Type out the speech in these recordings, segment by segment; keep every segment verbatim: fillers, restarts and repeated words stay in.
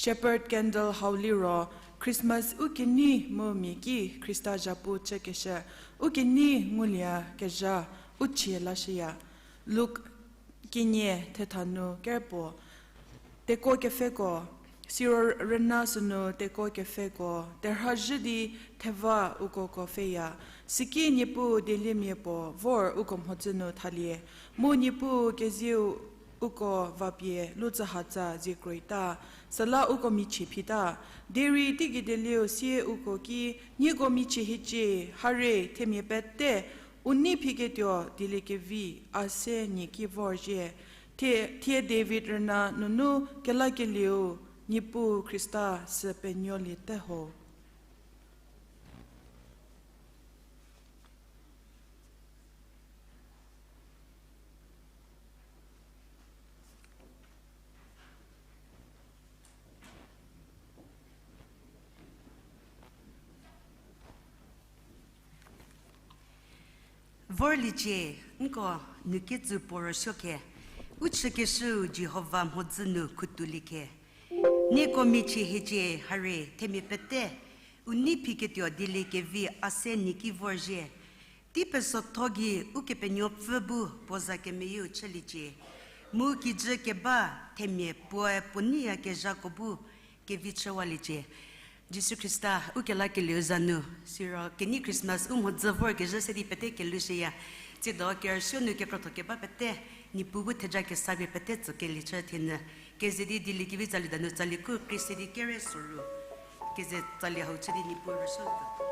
Shepherd Candle hau liro, Christmas u kenei mu mia ki Khrista zhapu chükeshü, u kenei ngulieyakezha, u chie lashüya. Luk kenie thetha nu kerpuo, tekuo kepfheko, siro rüna sünu tekuo kepfheko, terhazhü di theva uko ko pfheya, süki Niepuu dieliemia puo vor uko mhodzü nu thalie, mu Niepuu kezieu uko vapie lutsühatsa ziekroita, süla uko michie phita, derei teigei dieliu sie uko ki, nieko michie hiecie, hare, themia pete, u nei phiketuo dieliekevi a se nie ki vorzhie, thie, thie David rüna nunu kelakelieu Niepuu Khrista sü penuoliete ho. Vorliecie, nko nuketsü puo rüsuo khe, u chükeshüu Jihova mhodzü nu khutoulie khe. Nieko michie hiecie, hare, themia pete, u nei phiketuo dieliekevi a se nie ki vorzhie. Tei pesotho gei Ukepenuopfü bu puo za kemeyieu chüliecie. Mu kijü keba themia puoe puo neiyakezhako bu kevi chüwaliecie. Jisu Khrista, u kelakelieu za nu, siro kenei Christmas u mhodzü vorkezhü se di pete kelushüya. Tsiedo kerüsuo nu kekrotho keba pete, Niepuu bu theja kesa pie pete tsokelie chü thienyü. Keze di dieliekevi tsali danu tsali khu krie se di kere soru. Keze tsali hau chü di Niepuu rüsuo tuo.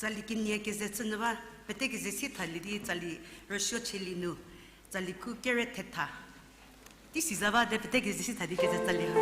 Tsali kenie keze chünyü ba, pete keze si thalie di tsali rüsuo chülie nu, tsali khu kere thetha. Tei si za ba de pete keze si tha di keze tsali ha.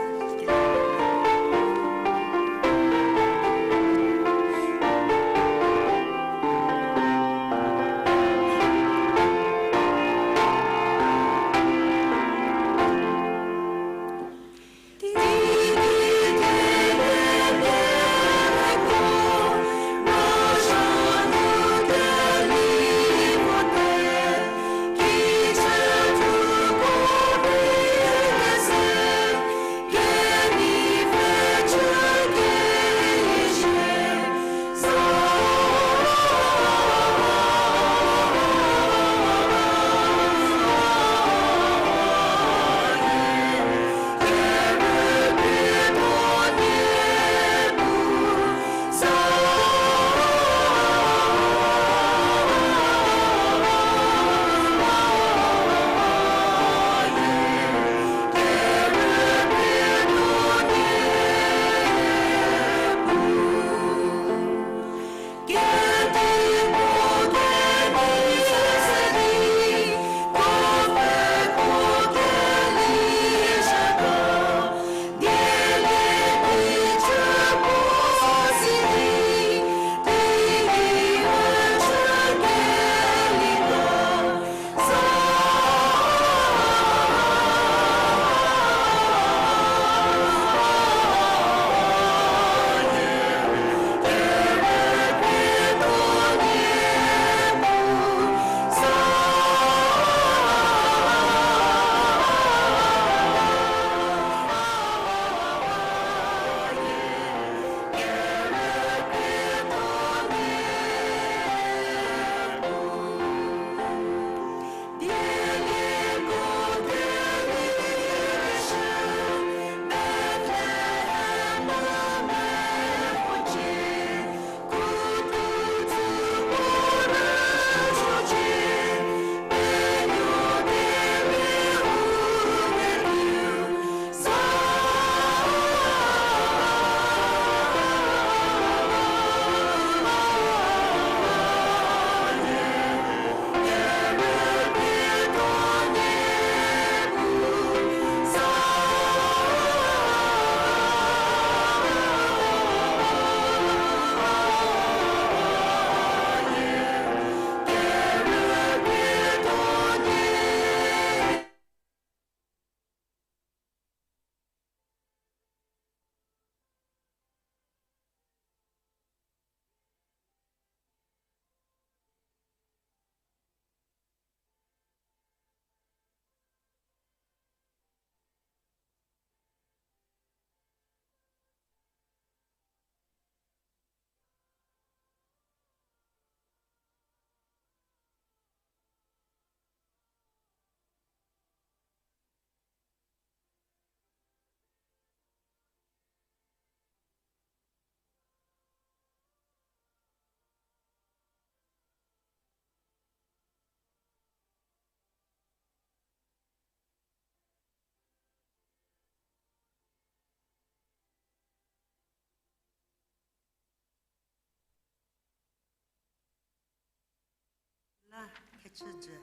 Kechüjü.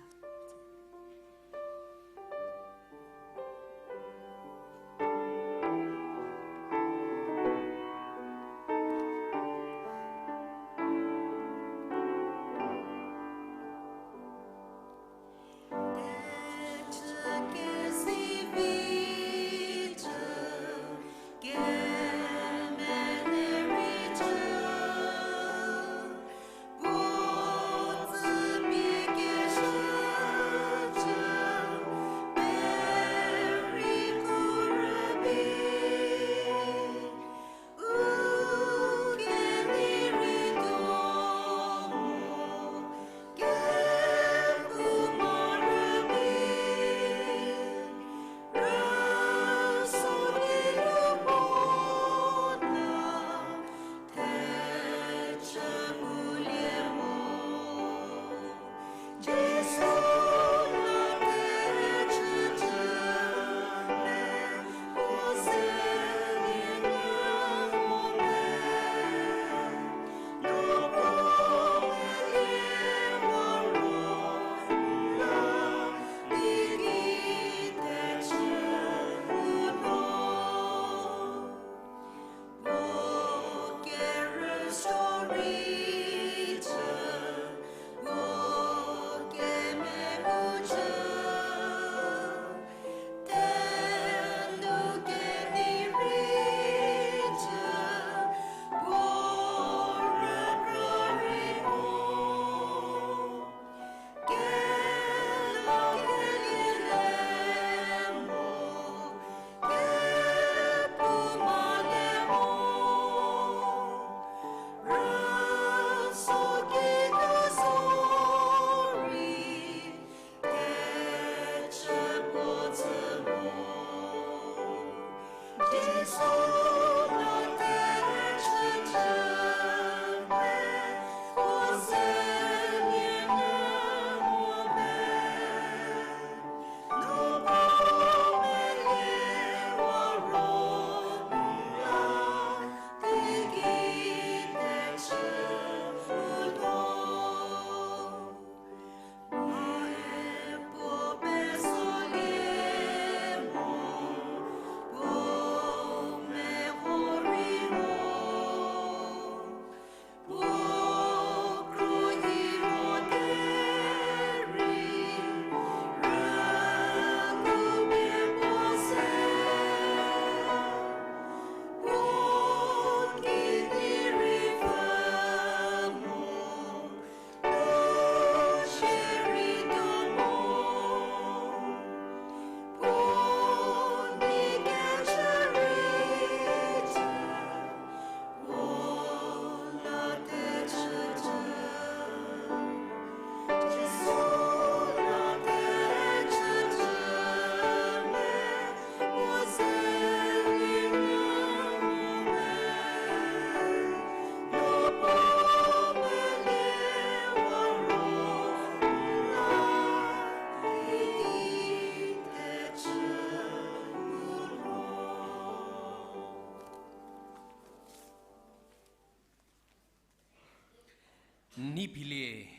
N nei philie,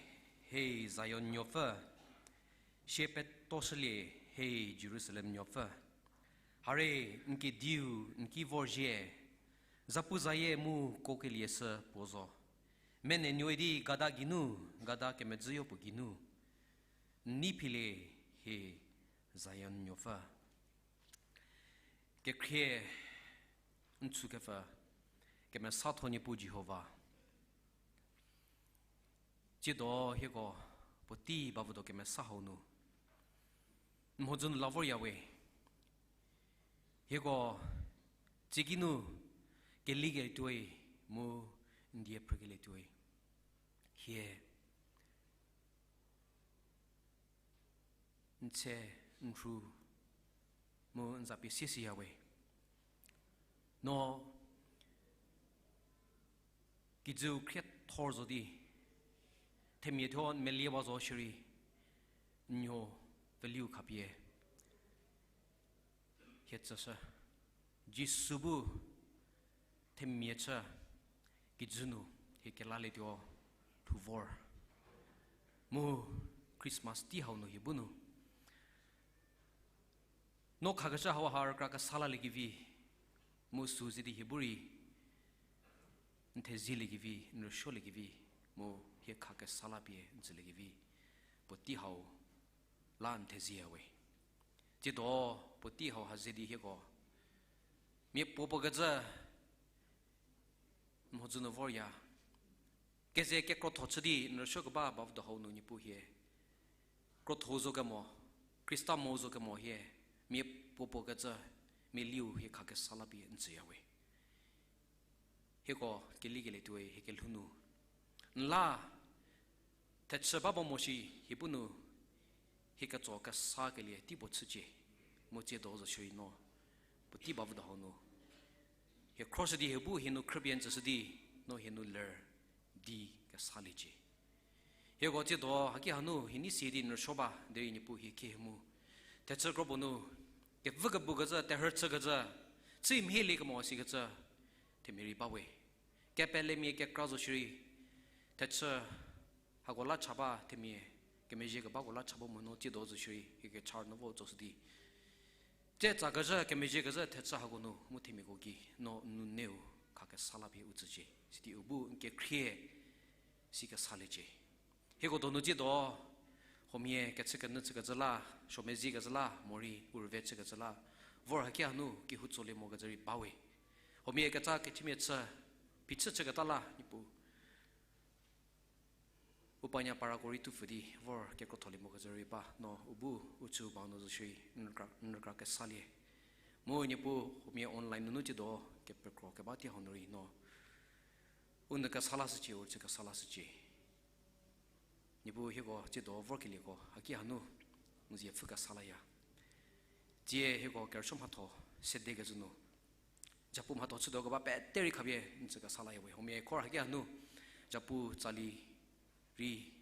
he Zion nuopfü, sie petoshülie, he Jerusalem nuopfü. Hare, n kediu n ki vorzhie, zapuzayie mu kokelie sü puo zo. Menenuoe di gada geinu, gada kemedzüyo puo geinu. N nei philie, he Zion nuopfü. Kekhrie n tsükepfü, kemesatho Niepuu Jihova. Tsiedo hieko puotei bavüdo kemesa hau nu n mhodzü nu la vorya we. Hieko tsie geinu keliketuoi mu n die phrükelietuoi. Hie n tse, n rhu mu n za pie sie siya we. No kijüu khriethor zo di, themia thuo n meliewa zo shierei, n nuo veliu khapie hie tsüshü. Jisu bu themia chü kijü nu hie kelalietuo lhou vor. Mu Christmas tei hau nu hie bu nu, no khakeshü hau ha rükra kesa laliekevi, mu sü ze di hie bu rei n thezieliekevi, n rüsuoliekevi, mu hie khakesa la pie n tsüliekevi, puotei hau la n thezieya we. Tsiedo puotei hau ha ze di hieko mia puo puo kecü mhodzü nu vorya. Keze kekrotho chü di n rüsuokeba bavüdo hau nu Niepuu hie krotho zo kemo, Khrista mo zo kemo hie, mia puo puo kecü, mia liu hie khakesa la pie n tsüya we. Hieko keliekelie tuoi hie kelhou nu n la thechü ba mo mo shi hie bu nu hie ketso kesa kelie tei puo chücie, mu tsiedo zo shierei no puotei bavüdo hau nu hie khroshü di hie bu hie nu khrüpie n tsüshü di, no hie nu ler di kesaliecie. Hieko tsiedo haki hanu hie nei sie di n rüsuo ba derei Niepuu hie khie mu thechü kro puo nu kevü kebu kecü, terhü chü kecü, chü mhielie kemo sikecü themia rei ba we. Kepelemia kekra zo shierei, thechü hako la cha ba themia, kemezhie kebako la cha ba mo no tsiedo zo shierei hie kecha nu vo tsoshü di, tse tsa kezhü, kemezhie kezhü thechü hako nu mu themiako gei no n nuneu khakesa la pie u tsücie. Sidi u bu n kekhrie si kesaliecie. Hieko donu tsiedo, huomia kechü kenyü chü kecü la, suomezhie kecü la, morei u rüve chü kecü la, vor haki hanu kehou tsolie mo kecü rei ba we. Huomia kecha kechümia chü, phichü chü keta la, Niepuu u panya parako rei tupfü di vor kekrotholie mo kecü rei ba, no u bu u chü ba nu zo shierei n rükra, n rükra kesalie. Mu Niepuu huomia online nunu tsiedo kepekro keba tei hau nu rei no u nyü kesa lashücie, u chü kesa lashücie. Niepuu hieko tsiedo vorkelieko haki hanu n zie pfhü kesa laya. Tsie hieko kerüsuo mhatho sede kecü nu, zhapu mhatho chütuo keba pete rei khapie n tsü kesa laya we. Huomia khor haki hanu zhapu tsali rei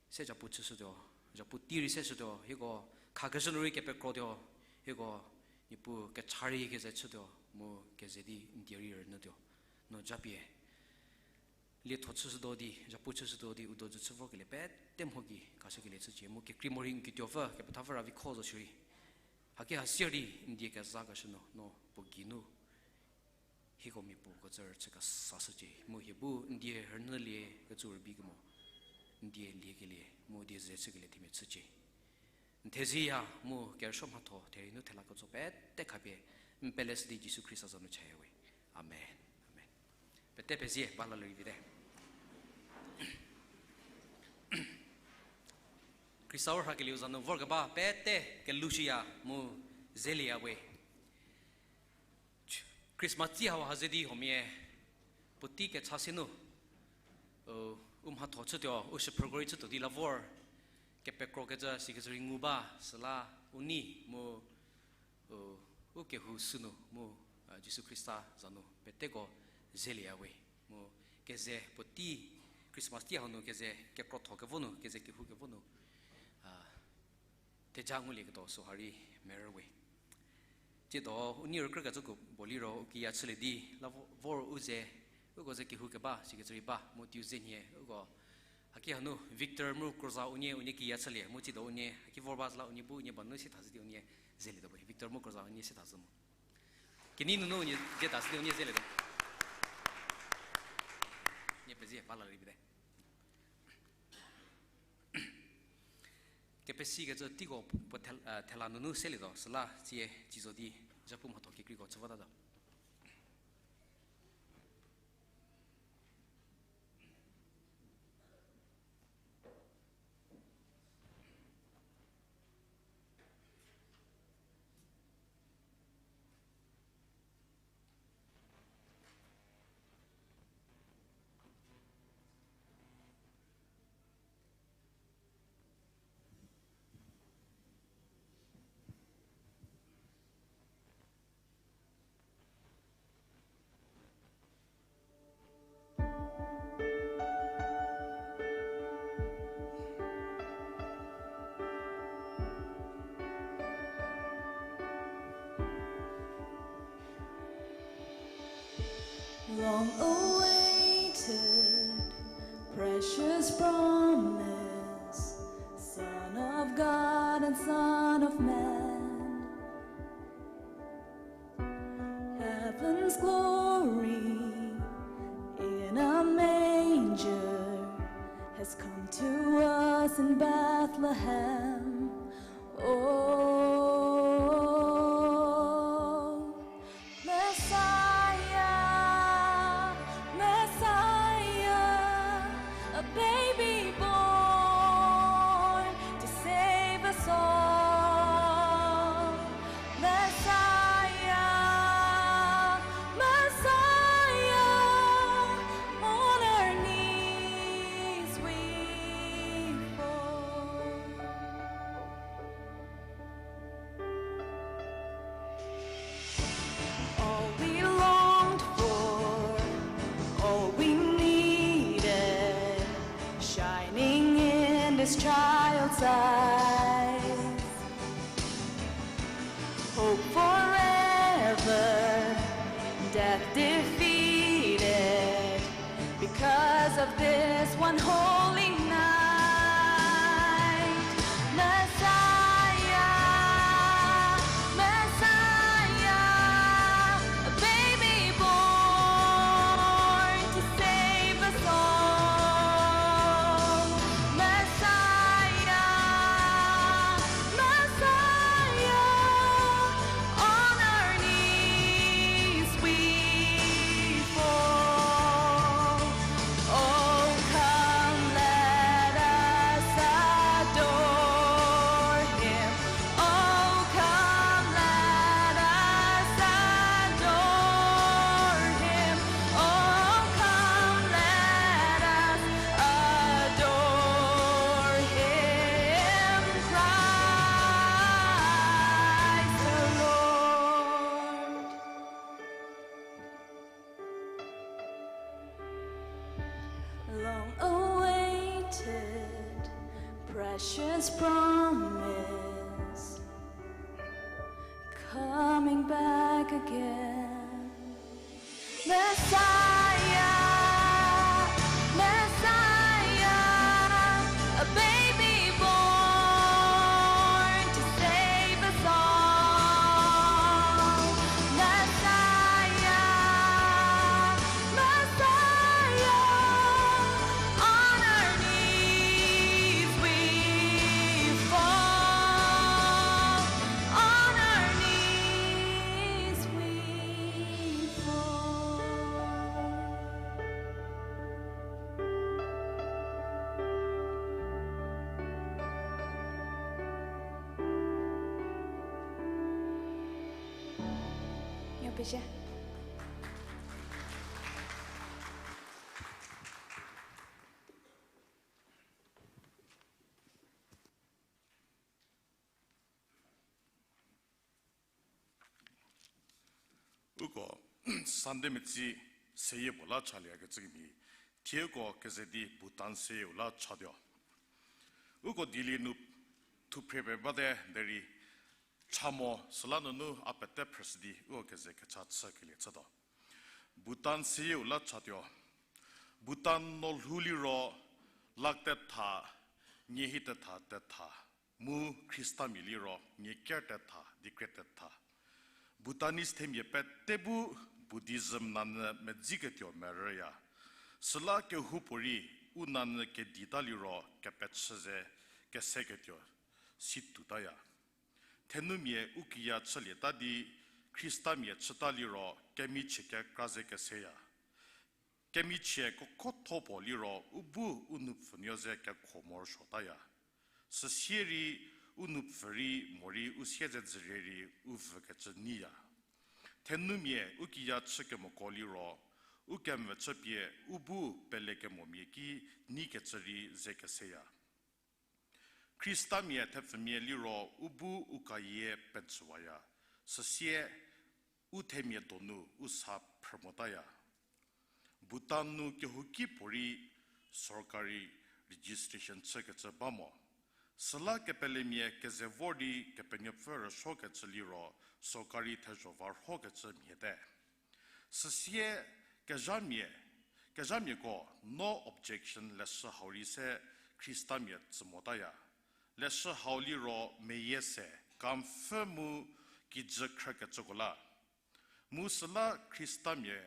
se zhapu chüshütuo, zhapu tei rei seshütuo, hieko khakeshü nu rei kepekrotuo, hieko Niepuu kecha rei keze chütuo, mu keze di n die rei rünyütuo, no japie lietho chüshütuo di, zhapu chüshütuo di, u dojü chü vorkelie pete mho gei khashükelie chücie, mu kekrei morei n kituopfü kepethapfü ra vi kho zo shierei, haki ha sier di n die kezakeshü nu, no puo geinu hieko mia puo kecü rüchü kesashücie, mu hie bu n die rünyülie kecü rübei kemo, n die liekelie mu die ze chükelie themia chücie. N thezieya mu kerüsuo mhatho therei nu thela ketso pete khapie n peleshü di Jisu Khrista za nu chaya we. Amen. Amen. Pete pezie ba la lerei vite. Khrista u rhakelieu za nu vorkeba pete kelushüya mu zelieya we. Christmas tei hau ha ze di huomia puotei kecha se nu, u, u mhatho chütuo, u shüphrüko rei chütuo di la vor, kepekro kecü sikecü rei ngu ba, süla u nei mu, u, u kehou sünu mu, a, Jisu Khrista za nu peteko zelieya we. Mu keze puotei Christmas tei hau nu keze kekrotho kevo nu, keze kehou kevo nu, a, theja ngulieketuo süha rei merü we. Tsiedo u nei rükrükecüko puo liro u kiya chülie di la vo-, vor u ze, uko ze kehou keba sikecü rei ba, mu Tuesday nhie uko haki hanu Victor mu Kroza unie, unie kiya chülie, mu tsiedo unie haki vor ba zü la unie bu unie ba nu se thazhü di unie zelietuo we. Victor mu Kroza unie se thazhü mu kenei nunu unie ze thazhü di unie zelietuo. Nie pezie ba la lerei vite. Kepesikecü teiko puo thel-, a, thela nunu selietuo, süla tsie, tsie zo di, zhapu mhatho kekreiko chü votatuo. Long awaited, precious promise, Bethlehem, oh, Messiah, Messiah, a baby born to save us all. Messiah, Messiah, on our knees we fall. All we longed for, all we needed, shining in this child's eyes. Hope forever, death defeated, because of this one holy night. Messiah, Messiah, a baby born to save us all. Messiah, Messiah, on our knees we fall. Oh, come, let us adore him. Oh, come, let us adore him. Oh, come, let us adore him, Christ the Lord. Long awaited, precious promise, coming back again. Messiah, Messiah, a baby born to save us all. Messiah, Messiah, on our knees we fall, on our knees we fall. Nyo pezie. Uko Sunday metsi seyie puo la chaliekecü kemhie, thie uko keze di Bhutan seyieu la chatuo. Uko dilie nu thuphre pie bate derei cha mo süla nunu a pete phrüshü di uko keze kecha chükelie chütuo. Bhutan seyieu la chatuo. Bhutan nuolhou liro lakh tetha, nie hi tetha tetha, mu Khristamia liro nie ker tetha di kre tetha. Bhutanese themia pete bu Buddhism nanyü medziketuo merüya. Süla kehoupuorei u nanyü kedita liro kepechü ze keseketuo si tutaya. Thenumia u kiya chülieta di Khristamia chüta liro kemichie kekra ze keseya. Kemichie kokhotho puo liro u bu u noupfünuo ze kekho morosuotaya. Süsie rei u noupfü rei morei u siezedzürie rei u vükecü nyiya. Thenumia u kiya chükemoko liro u kemvü chüpie u bu pelekemomia ki neikecü rei ze keseya. Khristamia thepfumia liro u bu u kayie pejüwaya, süsie u themia donu u sa phrümotaya. Bhutan nu kehouki puorei sorkari registration chükecü ba mo. Süla kepelemia keze vor di Kepenuopfü rüsuokecü liro sorkari thezho va rhokecü mhiete. Süsie kezhamia, kezhamiako no objection leshü hau rei se Khristamia tsü motaya. Leshü hau liro meyie se, kamfü mu kijü khrükecüko la. Mu süla Khristamia,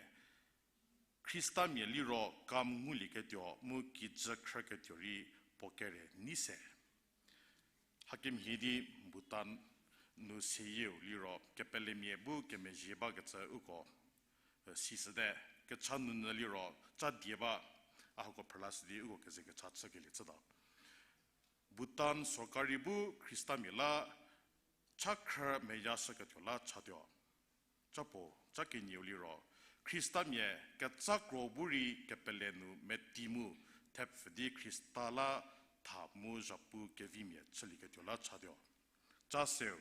Khristamia liro kam ngulieketuo mu kijü khrüketuo rei puo kere nei se. Hakemhie di Bhutan nu seyieu liro kepelemia bu kemezhie bakecü uko, e, sishüte, kecha nunyü liro cha die ba, a hako phrülashü di uko keze kecha chükelie chütuo. Bhutan sorkari bu Khristamia la cha khrü meyashüketuo la chatuo. Cha puo, cha kenieu liro, Khristamia kecha kro bu rei kepele nu meti mu thepfü di Khrista la tha mu zhapu kevimia chülieketuo la chatuo. Cha seu,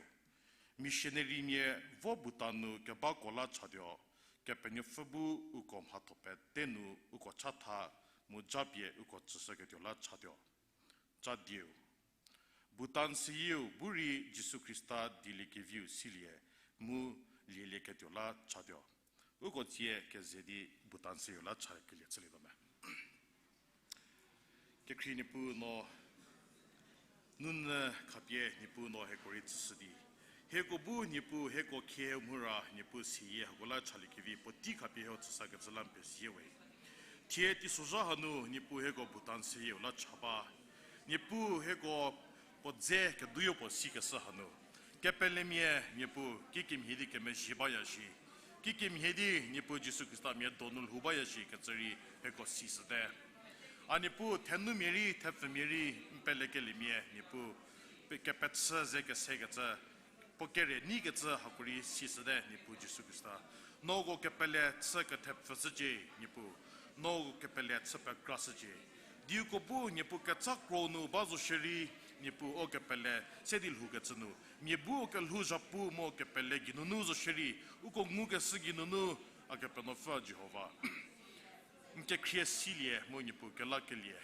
missionarymia vo Bhutan nu kebako la chatuo, Kepenuopfü bu uko mhatho pete nu uko chatha mu japie uko tsüshüketuo la chatuo. Cha dieu, Bhutan seyieu bu rei Jisu Khrista dieliekeviu silie mu lielieketuo la chatuo. Uko tsie keze di Bhutan seyieu la chakelie chülietuo me. Kekhrie Niepuu no, nunyü khapie Niepuu no hieko rei tsüshü di, hieko bu Niepuu hieko khie mhura Niepuu seyie hako la chaliekevi puotei khapie hieko tsüsakecü la n pezie we. Thie teisozha hanu Niepuu hieko Bhutan seyieu la cha ba. Niepuu hieko puo dze keduyo puo sikeshü hanu, kepelemia Niepuu kikemhie di kemezhie baya shi, kikemhie di Niepuu Jisu Khrista mia donu lhou baya shi kecü rei hieko sishüte. A Niepuu thenumia rei thepfümia rei n pelekeliemia Niepuu pe- kepechü ze kesekecü, puo kere neikecü hako rei sishüte Niepuu Jisu Khrista. Noko kepele chü kethepfüshücie Niepuu. Noko kepele chü pekrashücie. Di uko bu Niepuu kecha kro nu ba zo shierei, Niepuu o kepele se di lhoukecü nu mia bu o kelhou zhapu mu kepele geinunu zo shierei, uko ngukeshü geinunu, a Kepenuopfü Jihova, n kekhrie silie mu Niepuu kelakelie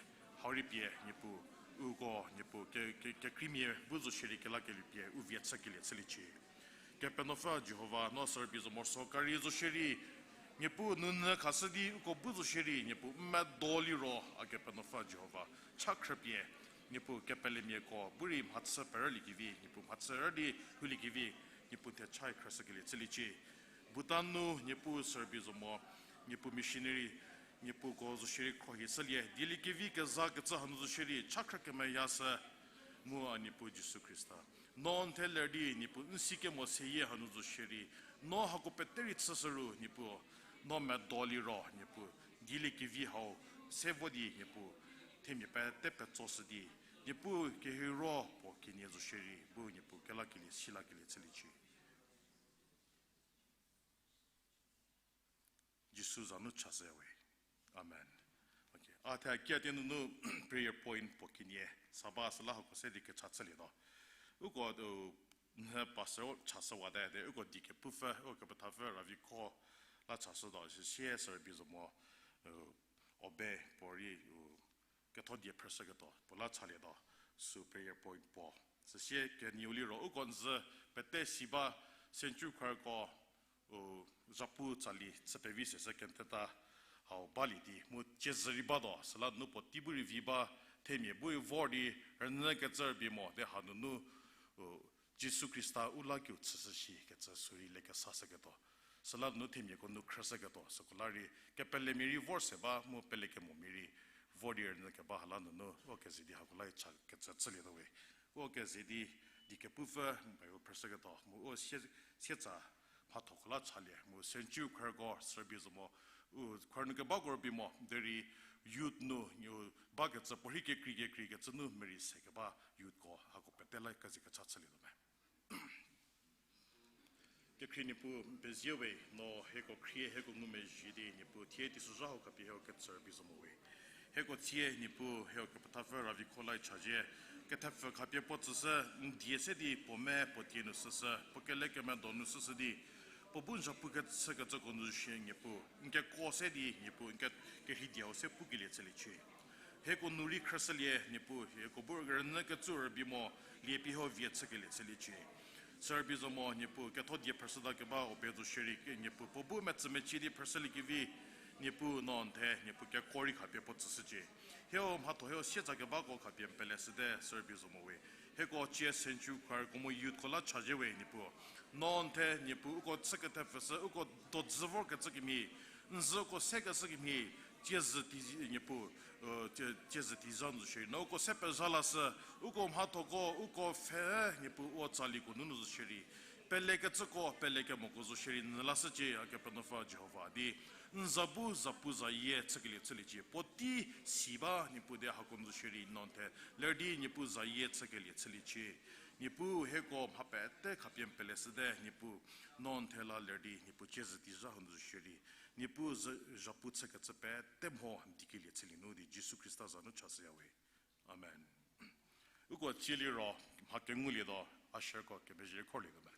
hau rei pie Niepuu, uko Niepuu ke- ke- kekreimia bu zo shierei kelakelie pie u vie chükelie chüliecie. Kepenuopfü Jihova, no sürübei zo mo sorkari zo shierei, Niepuu nunyü khashü di uko bu zo shierei Niepuu n medo liro, a Kepenuopfü Jihova, cha khrüpie Niepuu kepelemiako bu rei mhachü perüliekevi, Niepuu mhachü rü di lhouliekevi, Niepuu n the cha khrüshükelie chüliecie. Bhutan nu Niepuu sürübei zo mo, Niepuu missionary, Niepuuko zo shierei khrohishülie dieliekevi kezakecü hanu zo shierei cha khrü kemeyashü, mu a Niepuu Jisu Khrista, no n the ler di Niepuu n sikemo seyie hanu zo shierei, no hako pete rei chüshü ru Niepuu, no medo liro Niepuu, dieliekevi hau se vo di Niepuu, themia pete petsoshü di, Niepuu kehiro puo kenie zo shierei bu Niepuu kelakelie silakelie chüliecie. Jisu za nu chashüya we. Amen. Okay. A the kia tie nunu prayer point puo kenie sa ba süla hako se di kecha chülietuo. Uko, u, nhü pastor chashüwate, de uko die kepupfü, uko kepethapfü Ravikho la chashütuo, süsie sürübei zo mo, u, Obe puorei, u, ketho die phrüshüketuo puo la chalietuo, sü prayer point puo. Süsie kenieu liro uko n zü pete si ba Century Choirko, u, zhapu tsali chü pevi seshü kenteta hau balie di mu ciezü rei batuo, süla nu puotei bu rei vi ba, themia bu rei vor di rünyü kecü rübei mo, de hanunu, u, Jisu Khrista u la kiu chüshü shi kecü sü rei lekesashüketuo. Süla nu themiako nu khrüshüketuo, süko la rei kepelemia rei vor se ba mu pelekemomia rei vor di rünyü keba ha la nunu, uko keze di hako la cha kecü chülietuo we. Uko keze di, die kepupfü, Bible phrüshüketuo mu u sie, sietsa mhathoko la chalie mu Century Choirko sürübei zo mo, u choir nu kebako rübei mo, derei youth nu, u, bakecü puorhi kekrei kekrei kecü nu merei se keba youthko hako pete la keze kecha chülietuo me. Kekhrie Niepuu, n pezie we, no hieko khrie hieko ngumezhie di Niepuu thie teisozha hau khapie hieko ketsü rübei zo mo we. Hieko tsie Niepuu hieko kepethapfü Ravikho la chazhie, kethepfü khapie puo tsüshü, n die se di puo me puo tie nu süshü, puo kele kemedo nu süshü di, puo bu n zhapu kechükecüko nu shie Niepuu, n kekuo se di Niepuu, n ke- kerhei dieu se pukelie chüliecie. Hieko nu rei khrüshülie Niepuu, hieko bu rünyü kecü rübei mo, lie pie hieko vie chükelie chüliecie. Sürübei zo mo Niepuu, ketho die phrüshüta keba Obe zo shierei Niepuu, puo bu metsümecie di phrüshüliekevi, Niepuu no n the Niepuu kekuo rei khapie puo tsüshücie. Hieko mhatho hieko sietsa kebako khapie n peleshüte sürübei zo mo we. Hieko cie Century Choirko mu youthko la chazhie we Niepuu. No n the Niepuu uko chü kethepfüshü, uko dodzü vorkecü kemhie, n zü uko sekeshü kemhie, Tiezü ti, Niepuu, e, tie-, tiezü ti zha nu zo shierei. No uko se pezha lashü, uko mhathoko, uko pfhe, Niepuu, u tsaliko nunu zo shierei. Pelekecüko, pelekemoko zo shierei, n lashücie, a Kepenuopfü Jihova di. N za bu, zapu zayie, chükelie chüliecie. Puotei si ba, Niepuu, di hako nu zo shierei, no n the. Ler di, Niepuu, zayie, chükelie chüliecie. Niepuu, hieko mha pete khapie n pele shüte, Niepuu, no n the la ler di, Niepuu, tiezü ti zha hanu zo shierei. Niepuu, zha-, zhapu chükecü pete mho n dikelie chülie nu di Jisu Khrista za nu chashüya we. Amen. Uko tsie liro, mha kengulietuo, usherko kemezhie khorlietuo me.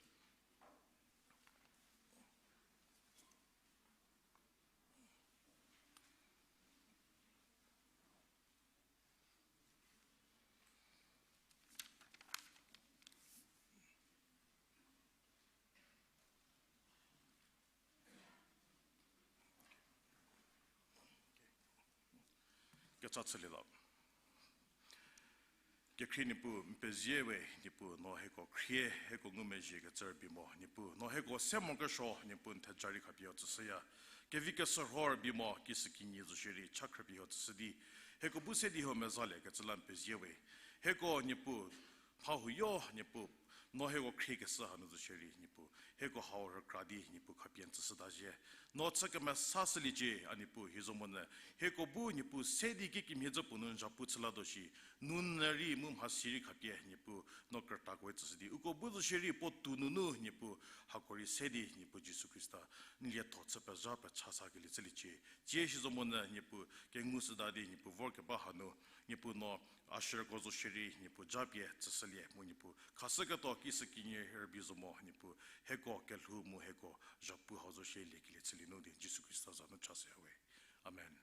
Kecha chülietuo. Kekhrie Niepuu, n pezie we, Niepuu, no hieko khrie, hieko ngumezhiekecü rübei mo, Niepuu, no hieko se morokesuo, Niepuu, n theja rei khapie ho tsüshüya. Kevi keshürho rübei mo, kisükinyi zo shierei, cha khrüpie ho tsüshü di. Hieko bu se di ho mezaliekecü la n pezie we. Hieko, Niepuu, mha huoyo, Niepuu, no hieko khriekeshü hanu zo shierei, Niepuu, hieko hau rükra di, Niepuu, khapie n tsüshütazhie. No chü kemesashüliecie, a Niepuu, hi zo monyü, hieko bu, Niepuu, se di kikemhie zhü puo nu n zhapu chü latuo shi, nunu rei mu mhasi rei khapie, Niepuu, no krütakoe tsüshü di. Uko bu zo shierei puotou nunu, Niepuu, hako rei se di, Niepuu Jisu Khrista, n lietho chü pezha pecha sakelie chüliecie. Tsie hi zo monyü, Niepuu, kengushüta di, Niepuu, vorkeba hanu, Niepuu, no usherko zo shierei, Niepuu, japie tsüshülie mu, Niepuu, khashüketuo kisükinyi rübei zo mo, Niepuu, hieko kelhou mu hieko zhapu hau zo shie liekelie chülie nu di Jisu Khrista za nu chashüya we. Amen.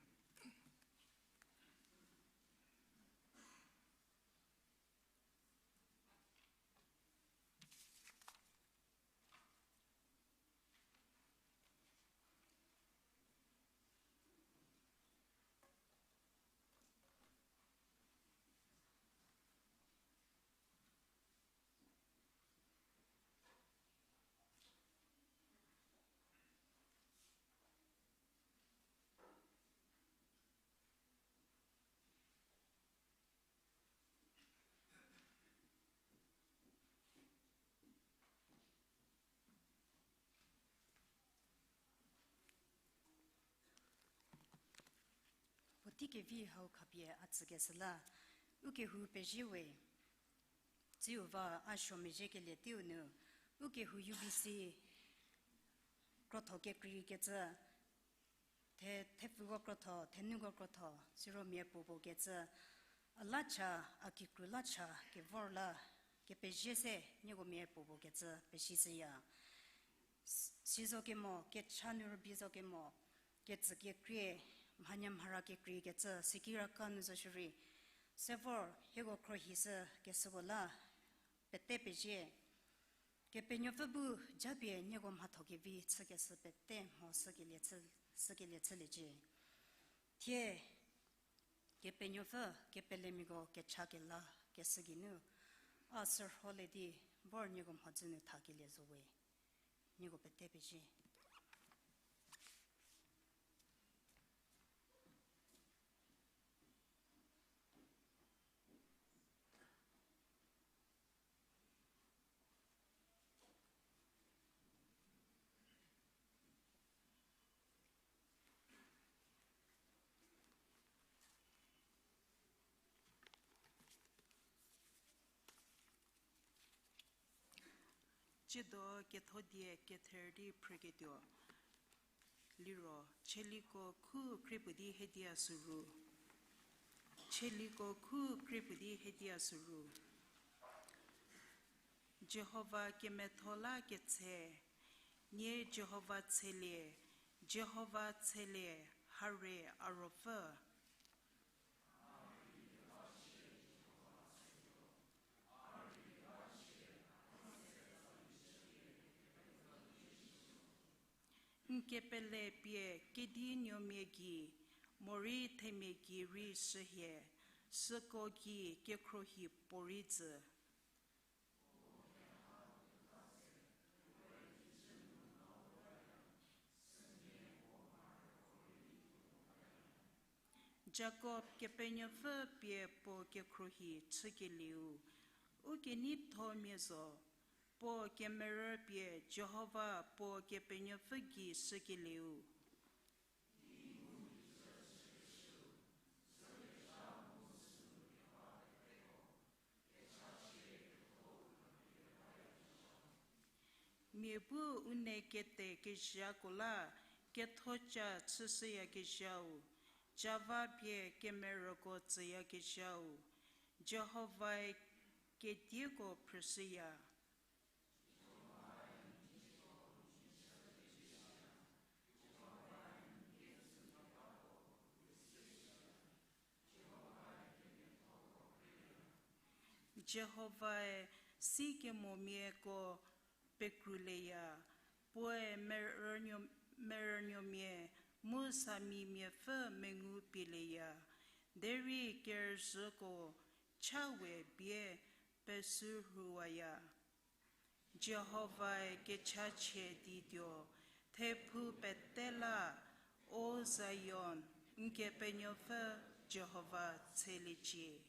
Puotei kevi hau khapie a tsükeshü la, ukehou pezie we. Tsiu va a suo mezhiekelie teiu nu, ukehou U B C krotho kekreikecü, the, thepfuko krotho, thenuko krotho, siro mia puopuo kecü, a la cha, a kikru la cha, kevor la, kepezie se, nieko mia puopuo kecü, pesishüya. S-, si zo kemo, kecha nu rübei zo kemo, ketsü kekrie, mhanyü mhara kekreikecü, sikiraka nu zo shierei, sevor, hieko khrohishü, keshüko la, pete pezie. Kepenuopfü bu japie nieko mhatho kevi chükeshü pete mho sükelie chü-, sükelie chüliecie. Thie, Kepenuopfü, kepelemiako kecha kela, keshü geinu, a sürholie di, vor nieko mhodzü nu thakelie zo we, nieko pete pezie. Tsiedo kethodie kether di phrüketuo liro, Tsaliko khu krie puo di hedia süru. Tsaliko khu krie puo di hedia süru. Jihova kemetho la ketshe, nie Jihova tshelie, Jihova tshelie, hare a Ruopfü. N kepele pie kedinuomia gei, morei themia gei rei shühie, süko gei kekhruohi puorei tsü. Jakob Kepenuopfü pie puo kekhruohi chükelieu, u keneithomia zo, puo kemerü pie Jihova puo Kepenuopfü gei shükelieu. Mia bu u ne kete kezhako la kethoca chüshüyakezhau, java pie kemerüko tsüyakezhau, Jihovae kedieko phrüshüya. Jihovae sikemomiako pekruleya, puoe merünuo-, merünuomia mu samimiapfü mengu pieleya, derei kerüzhüko cha we bie pesürhuwaya. Jihovae kechachie di tuo, thephu pete la, O Zion, n Kepenuopfü Jihova tsheliecie.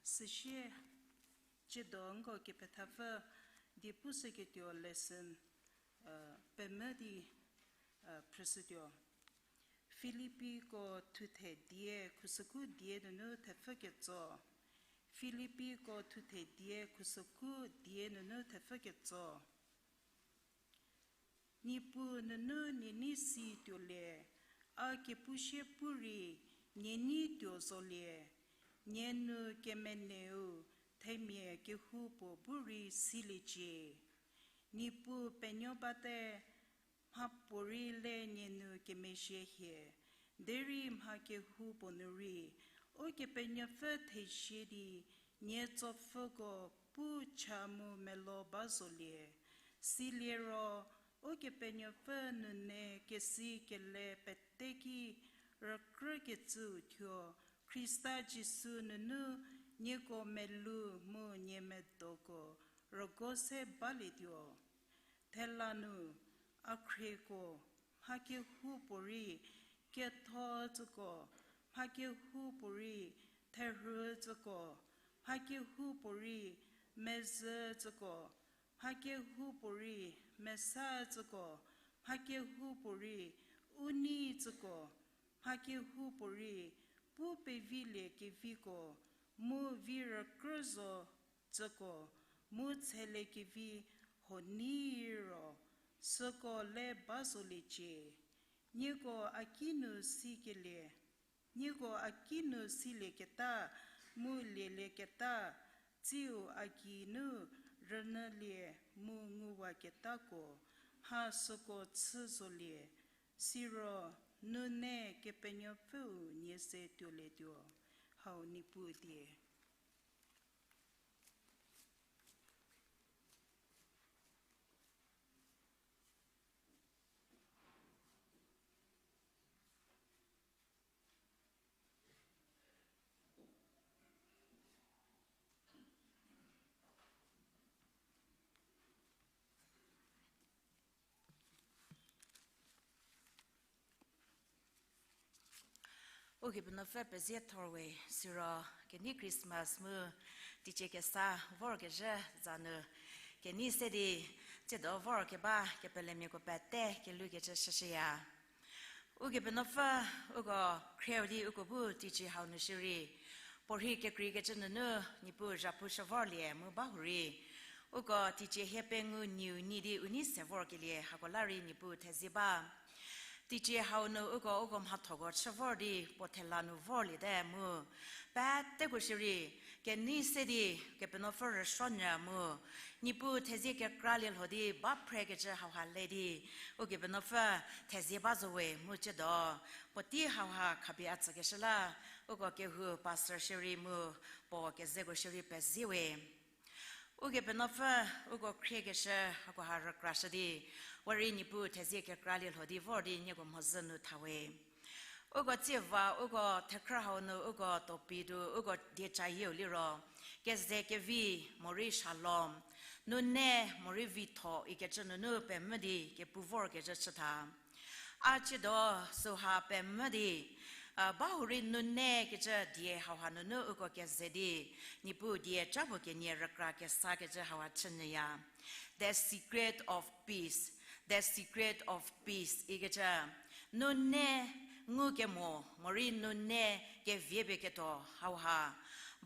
Süsie, tsiedo nko kepethapfü die pushüketuo lesson, pemvü di, phrüshütuo. Filipiko thuthe die khusükhu die nunu thepfü ketso. Filipiko thuthe die khusükhu die nunu thepfü ketso. Niepuu nunu nie nei si tuolie, a kepushie pu rei nie nei tuo zolie, nie nu kemeneu themia kehoupuo bu rei siliecie. Niepuu penuo bate, mhapuorei le nie nu kemezhie hie, derei mha kehoupuo nu rei, Ukepenuopfü thezie di, nie tsopfüko pu cha mu melo ba zolie. Siliro, Ukepenuopfü nune kesi kele peteki rükrükecüu thuo, Khrista Jisu nunu nieko melou mu nie medoko rügo se balietuo. Thela nu, a khrieko, mha kehoupuorei ketho tsüko, mha kehoupuorei therhü tsüko, mha kehoupuorei mezhü tsüko, mha kehoupuorei mesa tsüko, mha kehoupuorei u nei tsüko, mha kehoupuorei pu pevilie keviko, mu vi rükrü zo tsüko, mu tsheliekevi huo nei ro, süko le ba zoliecie. Nieko a ki nu sikelie, nieko a ki nu silieketa, mu lielieketa, tsiu a geinu rünyülie mu nguwaketako, mha süko chü zolie, siro nune Kepenuopfüu nie ze tuolietuo. Hau Niepuu die. Ukepenuopfü pezie thorwe, siro kenei Christmas mu teicie kesa vorkezhü za nu kenei se di tsiedo vorkeba kepelemiako pete kelhoukecü shüshüya. Ukepenuopfü, uko khrieu di uko bu teicie hau nu shierei, puorhi kekreikecü nunu Niepuu zhapu shü vorlie mu ba hurei, uko teicie hie pengou nieu nyi di u nei se vorkelie hako la rei Niepuu thezie ba. Teicie hau nu uko, uko mhathoko chü vor di puo thela nu vorliete mu peteko shierei kenei se di Kepenuopfü rüsuonyü mu Niepuu thezie kekralie lho di ba phrekecü hauha le di Ukepenuopfü thezie ba zo we mu tsiedo puotei hauha khapie a tsükeshü la uko kehou pastor shierei mu puo kezeko shierei pezie we. Ukepenuopfü, uko khriekeshü hakoha rükrashü di, we rei Niepuu thezie kekralie lho di vor di nieko mhodzü nu tha we. Uko tsieva, uko thekhrü hau nu, uko topic du, uko dieca yieu liro, keze kevi, morei shalom, nune, morei vitho ikecü nunu pemvü di kepu vorkecü chütha. A ciedo süha pemvü di, a, bahurei nunekecü die hauha nunu uko keze di, Niepuu die ca puo kenie rükra kesakecü hauha chünyüya. The secret of peace, the secret of peace ikecü, nune ngukemo, morei nune keviepie ketuo hauha.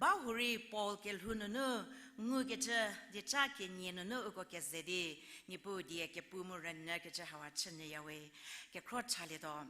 Bahurei Paul kelhou nunu ngukecü dieca kenie nunu uko keze di, Niepuu die kepu mu rünyükecü hauha chünyüya we, kekhro chalietuo.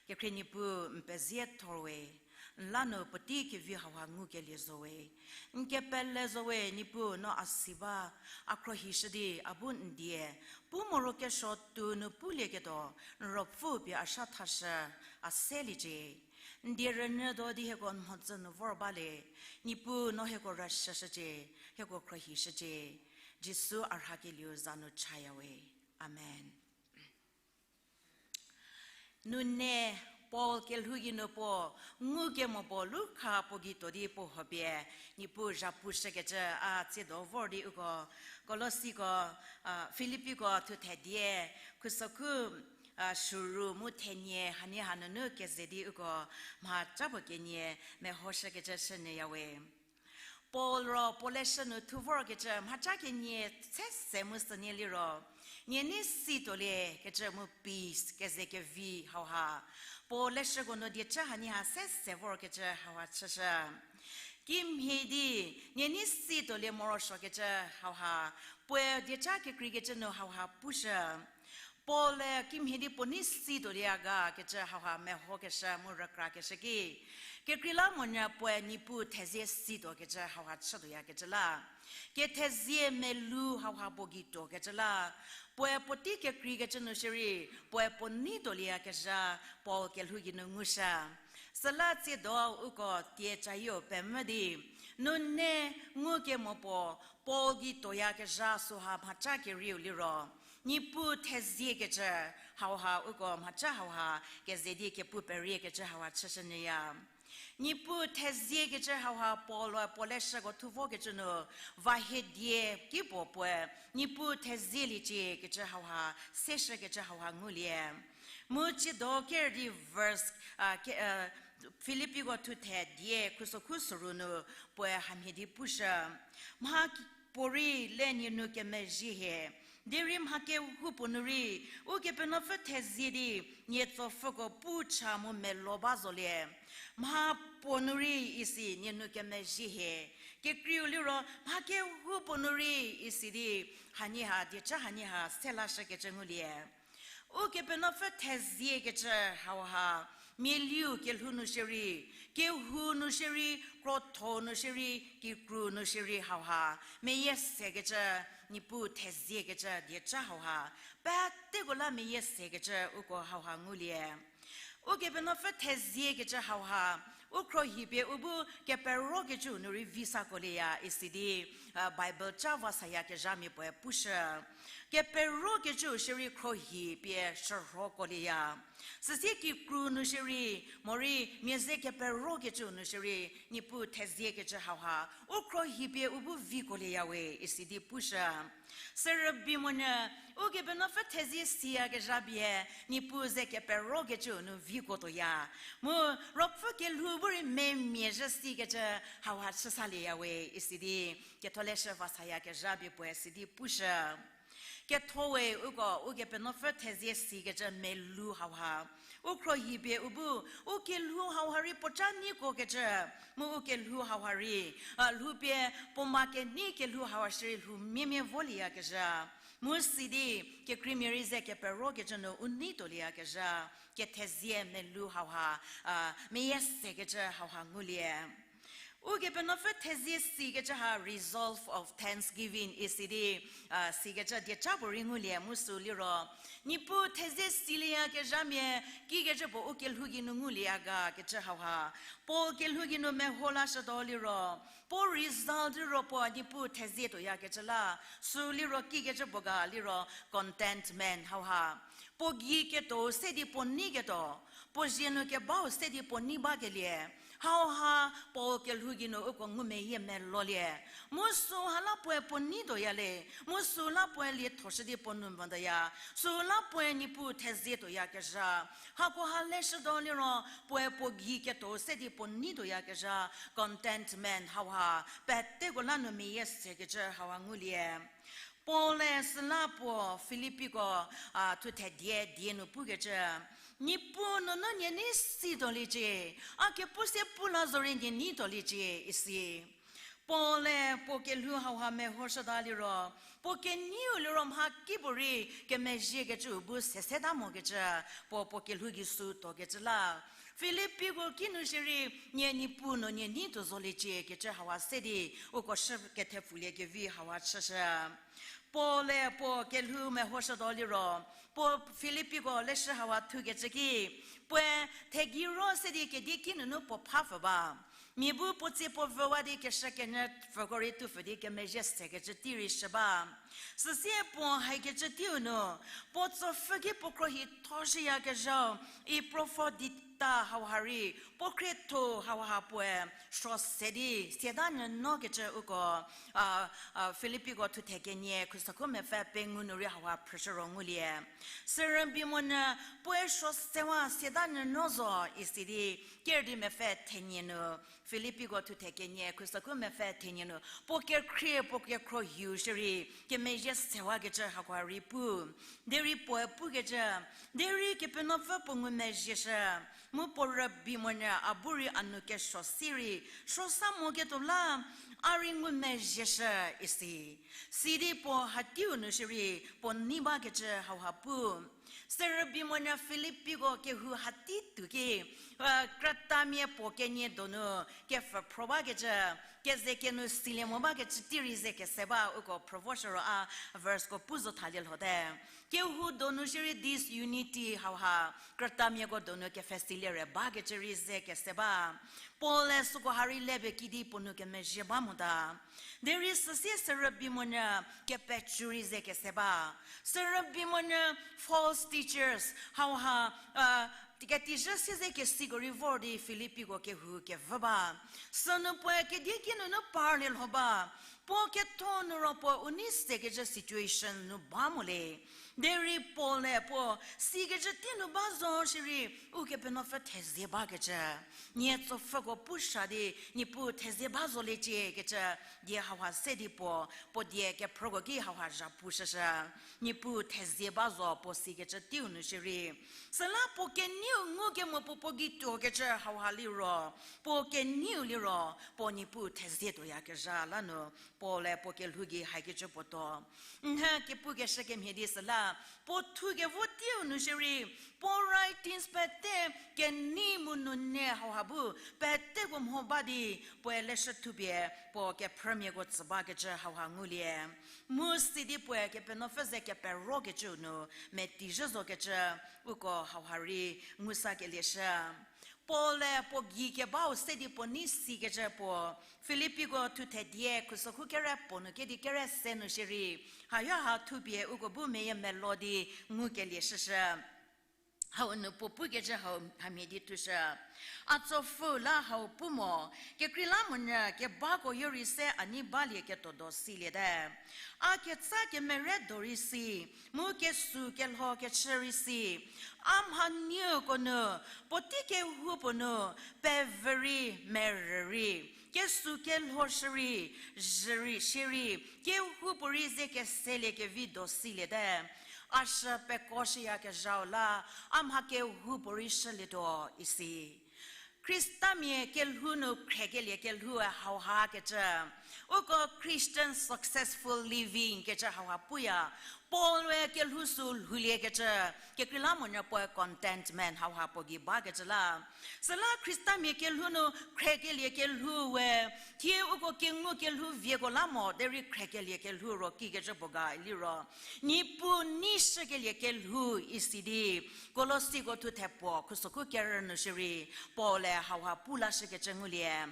Kekhrie Niepuu n pezie thor we, n la nu puotei kevi hauha ngukelie zo we. N kepele zo we, Niepuu no a si ba, a khruohishü di a bu n die pu morokesuo tuo nu pulieketuo, n ruopfü pie a sha thashü, a seliecie. N die rünyütuo di hieko n mhodzü nu vor ba le, Niepuu no hieko rüshüshücie, hieko khruohishücie. Jisu a rhakelieu za nu chaya we. Amen. Nune Paul kelhou geinu puo ngukemo puo lukha puo gei tuo di puo huopie Niepuu zhapushükecü a tsiedo vor di uko Kolosiko, a, Filipiko thuthe die, khusokhu, a, shürü mu thenie hanie hanunu keze di uko mhaca puo kenie mehoshükecü shünyüya we. Paul ro puo leshü nu thu vorkecü mhaca kenie se se mu sünie liro, nie nei si tuoliekecü mu peace keze kevi hauha. Puo leshüko nu diecü hanie ha se se vorkecü hauha chüshü. Kimhie di, nie nei si tuolie morosuokecü hauha, puoe dieca kekreikecü nu hauha pushü. Paul-e kimhie di puo nei si tuolie a ga kecü hauha mehokeshü mu rükrakeshü ki, kekreilamonyü puoe Niepuu thezie si tuokecü hauha chütuoyakecü la. Kethezie melou hauha puo gei tuokecü la. Puoe puotei kekreikecü nu shierei, puoe puo nei tuolieyakezha Paul kelhou geinu ngushü. Süla tsiedo uko tie cayieu pemvü di, nune ngukemo puo Paul gei tuoyakezha süha mhaca kerieu liro, Niepuu theziekecü hauha uko mhaca hauha keze di kepu periekecü hauha chüshünyüya. Niepuu theziekecü hauha Paul-e puo leshüko thu vokecü nu, va hie die ki puo puoe Niepuu thezieliecie kecü hauha, seshükecü hauha ngulie. Mu tsiedo ker di verse, a, ke, a, Filipiko thuthe die khusokhu shürü nu puoe hamhie di pushü. Mha ki-, puo rei le nie nu kemezhie hie. Derei mha kehoupuo nu rei, Ukepenuopfü thezie di, nie tsopfhüko pu cha mu melo ba zolie. Mha puo nu rei isi nie nu kemezhie hie. Kekreiu liro, mha kehoupuo nu rei isi di, hanie ha, dieca hanie ha, se lashükecü ngulie. Ukepenuopfü theziekecü hauha, mialiu kelhou nu shierei, kehou nu shierei, krotho nu shierei, kikru nu shierei hauha, meyie sekecü, Niepuu theziekecü dieca hauha, peteko la meyie sekecü uko hauha ngulie. Ukepenuopfü theziekecü hauha, u khruohi pie u bu keperokecüu nu rei vi sakolieya isi di, a, Bible ca vasayakezhamia puoe pushü. Keperokecüu shierei khruohi pie shürhokolieya. Süsie kikru nu shierei, morei mia ze keperokecüu nu shierei, Niepuu theziekecü hauha, u khruohi pie u bu vikolieya we isi di pushü. Sürübei monyü, Ukepenuopfü thezie siyakezha pie, Niepuu ze keperokecüu nu viko tuoya. Mu ruopfü kelhou bu rei memia zhü sikecü hauha chüsalieya we isi di, ketholeshü vasayakezha pie puoe isi di pushü. Ketho we uko Ukepenuopfü thezie sikecü melou hauha, u khruohi pie u bu, u kelhou hauha rei puoca neikokecü, mu u kelhou hauha rei, a, lhoupie puo ma kenei kelhou hauha shierei lhou miemia volieyakezha. Mu sidi, kekreimia rei ze keperokecü nu u nei tuolieyakezha, kethezie melou hauha, a, meyie sekecü hauha ngulie. Ukepenuopfü thezie sikecü ha resolve of thanksgiving isi di, a, sikecü dieca puorei ngulie mu sü liro, Niepuu thezie silieyakezhamia, kikecü puo u kelhou geinu ngulieya ga kecü hauha. Paul kelhou geinu meho lashütuo liro, puo result liro puo Niepuu thezie tuoyakecü la, sü liro kikecü puo ga liro contentment hauha. Puo gei ketuou se di puo nei ketuo, puo zie nu kebau se di puo nei bakelie, Hauha Paul kelhou gei nu uko ngumeyie melolie. Mu süu ha la puoe puo nei tuoya le. Mu süu la puoe liethoshü di puo nu mvütuoya. Süu la puoe Niepuu thezie tuoyakezha. Hakoha leshütuo liro puoe puo gei ketuo se di puo nei tuoyakezha. Contentment hauha. Peteko la nu meyie sekecü hauha ngulie. Paul-e süla puo Filippiko, a, thuthe die, die nu pukecü, Niepuu nunu nie nei situoliecie, a kepu se pu la zorei nie nei tuoliecie, isi. Paul-e puo kelhou hauha mehoshüta liro, puo keneiu liro mhakipuorei kemezhiekecüu bu seseta mokecü, puo puo kelhou gei süu tuokecü la. Filippiko kinu shierei, nie Niepuu nu nie nei tuo zoliecie kecü hauha se di, uko shü kethepfuliekevi hauha chüshü. Paul-e puo kelhou mehoshütuo liro, puo Filippiko leshü hauha thukecü ki, puoe thegei ro se di kedie kinunu puo phapfü ba. Mia bu puo tsie puo vüwa di keshü kenyü pfüko rei tupfü di kemezhie sekecü tei rei shü ba. Süsie puo haikecü teiu nu, puo tsopfhü ki puo khruohi thoshüyakezhau, Epafrodita hauha rei, puo khrietho hauha puoe, suo se di, siata nyü nokecü uko, a, a, Filippiko thuthe kenie, khusokhu mepfü pengou nu rei hauha phrüshü ro ngulie. Sürübei monyü, puoe suo sewa siata nyü no zo, isi di, ker di mepfü thenie nu, Filippiko thuthe kenie, khusokhu mepfü thenie nu, puo kekhrie, puo kekhruohiu shierei, kemezhie sewakecü hakoha rei pu. Derei puoe pukecü, derei Kepenuopfü puo ngumezhieshü, mu puo rübei monyü a bu rei a nou kesuo si rei, suo sa moketuo la, a rei ngumezhieshü isi. Sidi puo hateiu nu shierei, puo nei bakecü hauha pu. Sürübei monyü Filippiko kehou hatei tuo ki, a, krütamia puo kenie donu, kepfhü phro bakecü, keze kenu silie mo bakecü tei rei ze kese ba uko phrü voshü ro a, verse ko pu zo thalie lhote. Kehou donu shierei disunity hauha, krütamiako donu kepfhesilie re bakecü rei ze kese ba. Paul-e süko ha rei le pie kidi puo nou kemezhie ba mota. Derei süsie sürübei monyü kepecü rei ze kese ba. Sürübei monyü false teachers, hauha, a, ketizhü siezekesiko rei vor di Filippiko kehou kevü ba. Sünu puoe kedie kinunu parlie lho ba. Puo ketho nu ro puo u nei sekecü situation nu ba mo le. Derei Paul-e puo sikecü tei nu ba zo shierei, Ukepenuopfü thezie bakecü. Nie tsopfhüko pu sha di, Niepuu thezie ba zoliecie kecü, die hauha se di puo, puo die kephrüko ki hauha zhapu shüshü. Niepuu thezie ba zo puo sikecü teiu nu shierei. Süla puo keneiu ngukemo puo puo gei tuokecü hauha liro, puo keneiu liro, puo Niepuu thezie tuoyakezha la nu, Paul-e puo kelhou gei haikecü puo tuo. Nhie kepukeshü kemhie di süla, puo thukevo teiu nu shierei, puo writings pete kenei mu nune hauha bu, peteko mho ba di, puoe leshü thupie, puo kephrümiako tsü bakecü hauha ngulie. Mu sidi puoe Kepenuopfü ze keperokecüu nu, metizhü zokecü, uko hauha rei ngusakelie shü. Paul-e puo gei kebau se di puo nei sikecü puo, Filippiko thuthe die khusokhu kere puo nu kedi kere se nu shierei, hayo ha thupie uko bu meyie melo di ngukelie shüshü. Hau nu puo pukecü hau hamhie di thushü. A tsopfhü la hau pu mo, kekreilamonyü kebako yo rei se a nei balie ketuo do siliete. A ketsa kemere do rei si, mu kesu kelho kechü rei si. A mha nieko nu, puotei kehoupuo nu, pevü rei, merü rei, kesu kelho shü rei, zhü rei, shierei, kehoupuorei ze keseliekevi do siliete. A shü pekoshüyakezhau la, a mha kehoupuorei shülietuo isi. Khristamia kelhou nu khriekelie kelhoue hauha kecü. Uko Christian successful living kecü hauha puya. Paul-e kelhou sü lhouliekecü, kekreilamonyü puoe contentment hauha puo gei bakecü la. Süla Khristamia kelhou nu khriekelie kelhou we, thie uko kengu kelhou vieko la mo, derei khriekelie kelhou ro kikecü puo ga liro. Niepuu nei shükelie kelhou isi di, Kolosiko thuthe puo, khusokhu kerü nu shierei, Paul-e hauha pu lashükecü ngulie.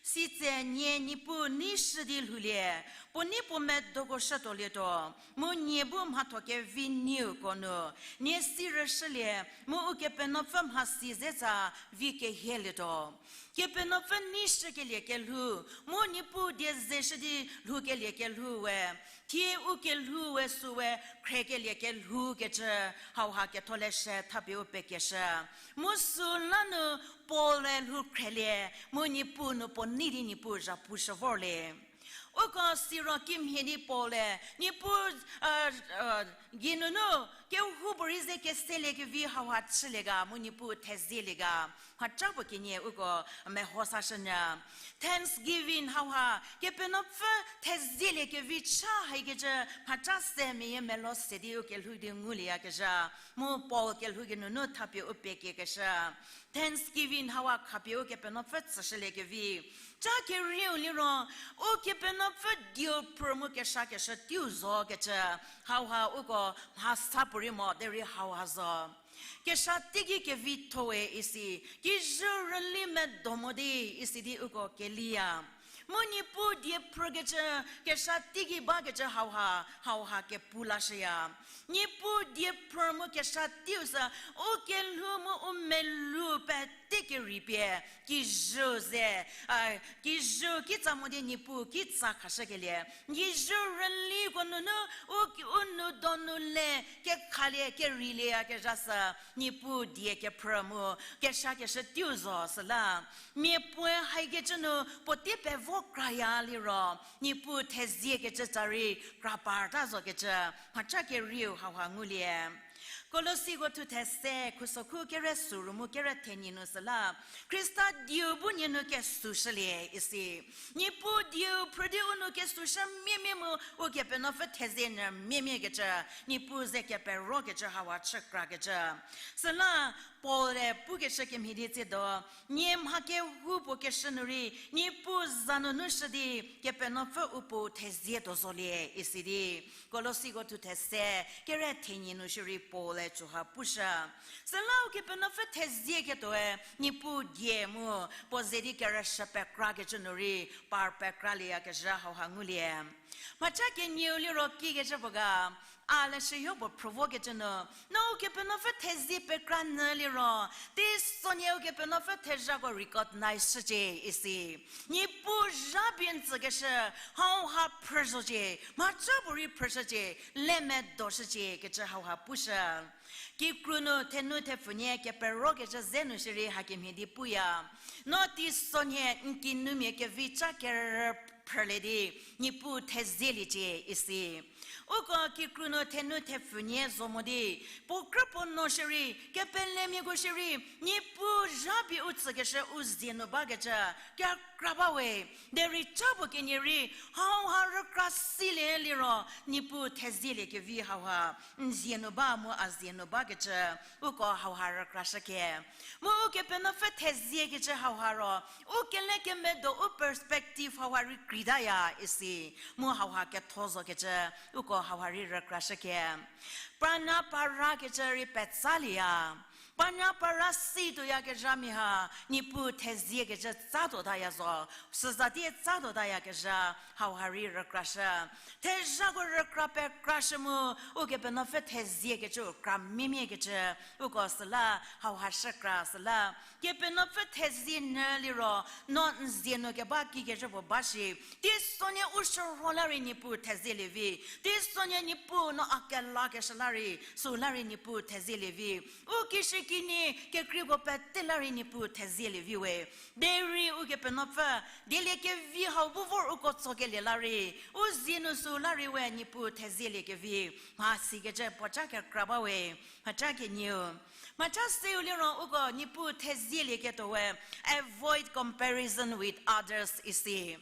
Sitse nie Niepuu nei shü di lhoulie, puo nei puo medoko shütuolietuo, mu nie mhatho kevi nieko nu, nie si rüshülie, mu Ukepenuopfü mhasi ze tsa vi kehielietuo. Kepenuopfü neishükelie kelhou, mu Niepuu die zeshü di lhoukelie kelhou we, thie u kelhou we süwe, khriekelie kelhou kecü, hauha ketholeshü thapie u pekeshü. Mu süla nu Paul-e lhou khrielie, mu Niepuu nu puo nei di Niepuu zhapushü vorlie. Uko siro kimhie di Paul-e, Niepuu, a, a, geinunu, kehoupuorei ze keseliekevi hauha chülie ga, mu Niepuu thezielie ga. Mhaca puo kenie uko meho sashünyü. Thanksgiving hauha, Kepenuopfü thezieliekevi cha haikecü, mhaca se meyie melo se di u kelhou di ngulieyakezha. Mu Paul kelhou geinunu thapie u pekiekeshü. Thanksgiving hauha khapie Ukepenuopfü tsüshüliekevi. Cha kerieu liro, Ukepenuopfü dieu phrü mu keshakeshü teiu zokecü, hauha uko mhasa puorei mo derei hauha zo. Kesha teiki kevitho we isi, kijü rüli medo mo di isi di uko keliya. Mu Niepuu die phrükecü, kesha teiki bakecü hauha, hauha kepu lashüya. Niepuu die phrü mu kesha teiu sü, u kelhou mu u melou pete kerei pie, kijü ze, a, kijü kitsa mo di Niepuu kitsa khashükelie. Kijü rüliko nunu, u, u nou donu le, kekhalie, kereilieyakezha sü, Niepuu die kephrü mu, keshakeshü teiu zo süla. Mia puoe haikecü nu puotei pevo kraya liro, Niepuu theziekecü tsa rei kra parta zokecü, mhaca kerieu hauha ngulie. Kolosiko thuthe se, khusokhu kere suru mu kere thenyi nu süla, Khrista dieu bu nie nu kesushülie isi. Niepuu dieu phrü di u nu kesushü miemie mu Ukepenuopfü thezie nyü miemie kecü, Niepuu ze keperokecü hauha chü krakecü. Süla Paul-e pukeshü kemhie di tsiedo, nie mha kehoupuo keshü nu rei, Niepuu za nunu shü di, Kepenuopfü u puo thezie tuo zolie isi di. Kolosiko thuthe se, kere thenyi nu shierei Paul-e süha pushü. Süla Ukepenuopfü thezieketuoe, Niepuu die mu, puo ze di kerüshü pekrakecü nu rei, par pekralieyakezha hauha ngulie. Mhaca kenieu liro kikecü puo ga, a leshüyo puo phrü vokecü nu, no Ukepenuopfü thezie pekra nyü liro, teisonie Ukepenuopfü thezhako recognize shücie isi. Niepuu zha pie n tsükeshü, hauha phrü zocie, mhaca puorei phrüshücie, le medo shücie kecü hauha pushü. Kikru nu thenu thepfunie keperokecü ze nu shierei hakemhie di puya. No teisonhie n kinumia kevi ca kerü phrülie di, Niepuu thezieliecie isi. Uko kikru nu thenu thepfunie zo mo di, puo krü puo no shierei, kepelemiako shierei, Niepuu zha pie u tsükeshü u zie nu bakecü, kekra ba we, derei ca puo kenie rei, hauha rükra silie liro, Niepuu thezieliekevi hauha, n zie nu ba mu a zie nu bakecü, uko hauha rükrashüke. Mu Ukepenuopfü theziekecü hauha ro, u kelekemedo u perspective hauha rei kreitaya isi, mu hauha ketho zokecü, uko hauha rei rükrashüke. Pranyapara kecü rei petsalieya. Pranyapara si tuoyakezhamia ha, Niepuu theziekecü tsa tuotaya zo, süzatie tsa tuotayakezha, hauha rei rükrashü. Thezhako rükra pekrashü mu, Ukepenuopfü theziekecü u kra miemiekecü, uko süla hauha shükra süla. Kepenuopfü thezie nyü liro, no n zie nu keba kikecü puo ba shi. Teisonie u shürho la rei Niepuu thezielie vi. Teisonie Niepuu no a kelakeshü la rei, süla rei Niepuu thezielie vi. U kishükinyi kekreiko pete la rei Niepuu thezielie vi we. Derei Ukepenuopfü, dieliekevi hau bu vor uko tsokelie la rei, u zie nu süla rei we Niepuu thezieliekevi. Mhasikecü puoca kekra ba we, mhaca kenieu. Mhaca seu liro uko Niepuu thezielieketuo we, avoid comparison with others isi.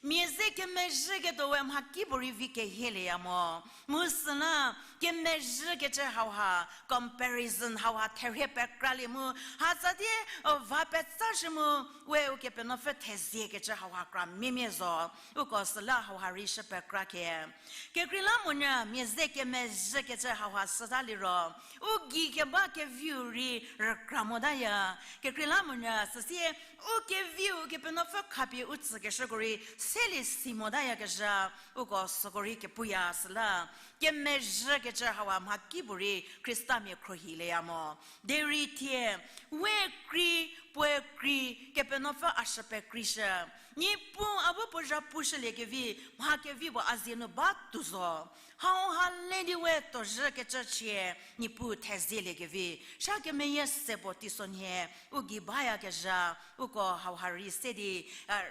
Mia ze kemezhüketuo we mhakipuorei vi kehielieya mo. Mu süla kemezhükecü hauha, comparison hauha therhie pekralie mu, hatsatie, o, va petsashü mu, we Ukepenuopfü theziekecü hauha kra miemie zo, uko süla hauha rei shü pekra ke. Kekreilamonyü mia ze kemezhükecü hauha süta liro, u gei keba keviu rei rükra motaya. Kekreilamonyü süsie, u keviu Kepenuopfü khapie u tsükeshüko rei selie si motayakezha, uko süko rei kepuya süla, kemezhükecü hauha mhakipuorei Khristamia khruohilieya mo. Derei thie, we krei, puoe krei, Kepenuopfü a shü pekreishü. Niepuu a bu puo zhapushüliekevi, mha kevi puo a zie nu ba tuo zo. Hauha le di we tuozhükecü chie, Niepuu thezieliekevi. Sha kemeyie se puo teisonhie, u gei bayakezha, uko hauha rei se di,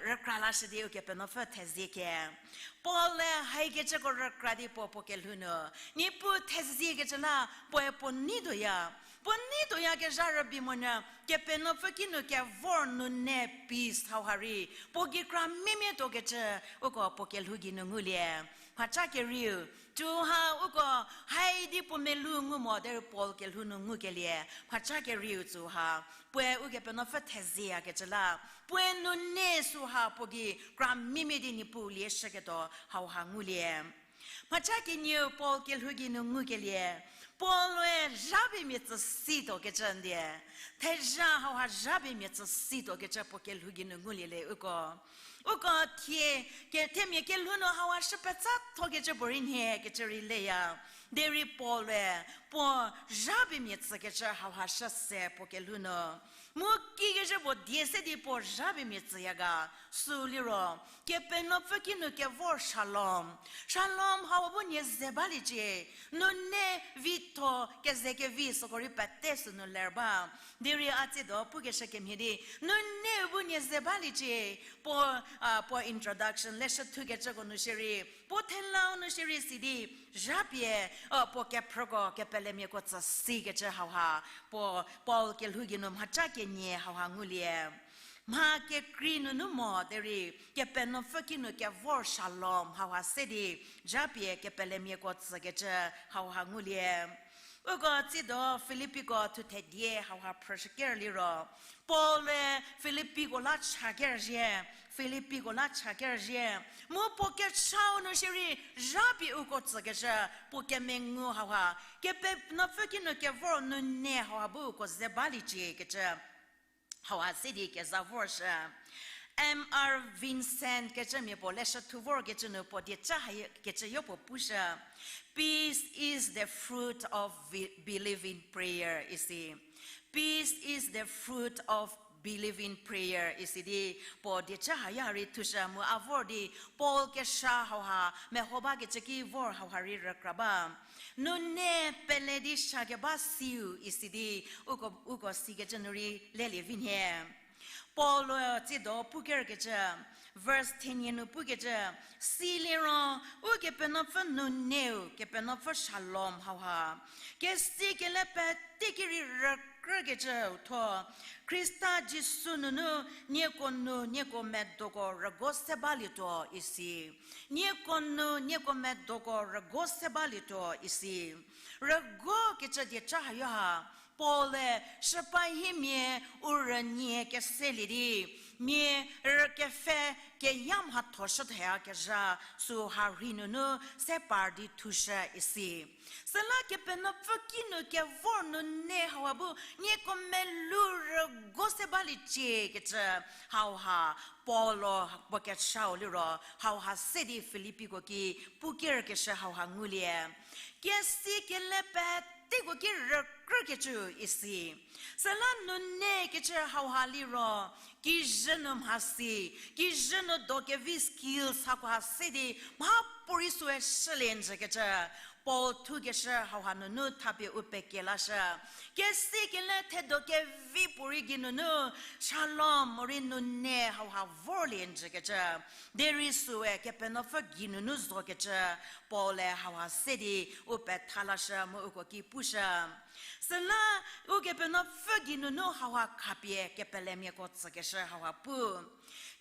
rükra lashü di Ukepenuopfü thezie ke. Paul-e haikecüko rükra di puo puo kelhou nu, Niepuu theziekecü la puoe puo nei tuoya. Puo nei tuoyakezha rübei monyü, Kepenuopfü kinu kevor nune peace hauha rei, puo gei kra mimia tuokecü, uko puo kelhou gei nu ngulie. Mhaca kerieu, tuo ha uko hai di puo melou ngu mo derei Paul kelhou nu ngukelie. Mhaca kerieu tuo ha, puoe Ukepenuopfü thezieyakecü la, puoe nune süha puo gei kra mimia di Niepuu lieshüketuo hauha ngulie. Mhaca kenieu Paul kelhou gei nu ngukelie, Paul-e zhapie mia tsü si tuokecü ndie, thezha hauha zhapie mia tsü si tuokecü puo kelhou gei nu ngulie le uko. Uko thie, ke, themia kelhou nu hauha shü petsa thokecü puorei nhie kecü rei leya. Derei Paul-e, puo zhapie mia tsükecü hauha shü se puo kelhou nu. Mu kikecü puo die se di puo zhapie mia tsüya ga, sü liro, Kepenuopfü kinu kevor shalom. Shalom hau bu nie ze baliecie, nune vitho kezekevi süko rei pete sünu ler ba. Derei a tsiedo pukeshü kemhie di, nune bu nie ze baliecie, puo, a, puo introduction leshü thukecüko nu shierei, puo thelau nu shierei si di, zhapie, a, puo kephrüko kepelemiako tsü sikecü hauha, puo Paul kelhou gei nu mhaca kenie hauha ngulie. Mha kekrei nunu mo derei, Kepenuopfü kinu kevor shalom hauha se di, zhapie kepelemiako tsükecü hauha ngulie. Uko tsiedo Filippiko thuthe die hauha phrüshü ker liro, Paul-e Filippiko la cha ker zhie, Filippiko la cha ker zhie. Mu puo kechau nu shierei zhapie uko tsükecü, puo kemengu hauha, Kepenuopfü kinu kevor nune hauha bu uko ze baliecie kecü. Hauha se di keza vorshü. M R Vincent kecümia puo leshü thu vorkecü nu puo dieca ha kecü yopuo pushü. Peace is the fruit of be-, believing prayer, isi. Peace is the fruit of believing prayer, isi di puo dieca haya rei thushü mu a vor di Paul kesha hauha meho bakecü ki vor hauha rei rükra ba. Nune pele di shakeba siu isi di uko, uko sikecü nu rei lelie vi nhie. Paul-e tsiedo pukerkecü, verse thenie nu pukecü, siliro, Ukepenuopfü nuneu, Kepenuopfü shalom hauha. Kesi kele peteki rei rükrükecüu tho, Khrista Jisu nunu nieko nu nieko medoko rügo se balietuo isi. Nieko nu nieko medoko rügo se balietuo isi. Rügokecü dieca hayo ha, Paul-e shüpahimia u rünie keselie di, mia rükepfhe keya mhatho shüthaya kezha süha rhei nunu se par di thushü isi. Süla Kepenuopfü kinu kevor nune hauha bu nieko melou rügo se baliecie kecü hauha Paul-o puo kechau liro hauha se di Filippiko ki pukerkeshü hauha ngulie. Kesi kele peteko ki rükrükecü isi. Süla nune kecü hauha liro, kijü nu mhasi, kijü nu dokevi skills hakoha se di mhapuorei süe shülie njükecü, Paul thukeshü hauha nunu thapie u pekelashü. Kesi kele thedo kevi puorei geinunu, shalom morei nune hauha vorlie njükecü. Derei süe Kepenuopfü geinunu zokecü, Paul-e hauha se di u pethalashü mu uko ki pushü. Süla Ukepenuopfü geinunu hauha khapie kepelemiako tsükeshü hauha pu.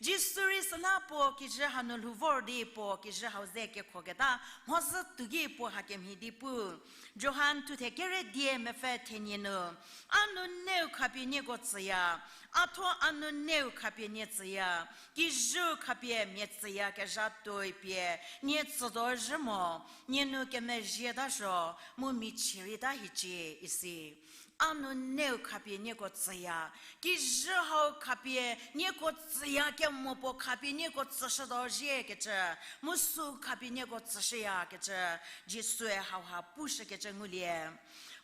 Jisu rei süla puo kijü hanu lhou vor di puo kijü hau ze kekhoketa mhodzü tuo ki puo hakemhie di pu. Johan thuthe kere die mepfü thenie nu, a nuneu khapie nieko tsüya, a thuo a nuneu khapie nie tsüya, kijüu khapie mia tsüyakezha tuoi pie nie tsütuo zhü mo, nie nu kemezhie ta suo, mu michie rei ta hiecie isi. A nuneu khapie nieko tsüya. Kijü hau khapie nieko tsüya, kemo puo khapie nieko tsüshütuo ziekecü, mu sü khapie nieko tsüshüyakecü, Jisue hauha pushükecü ngulie.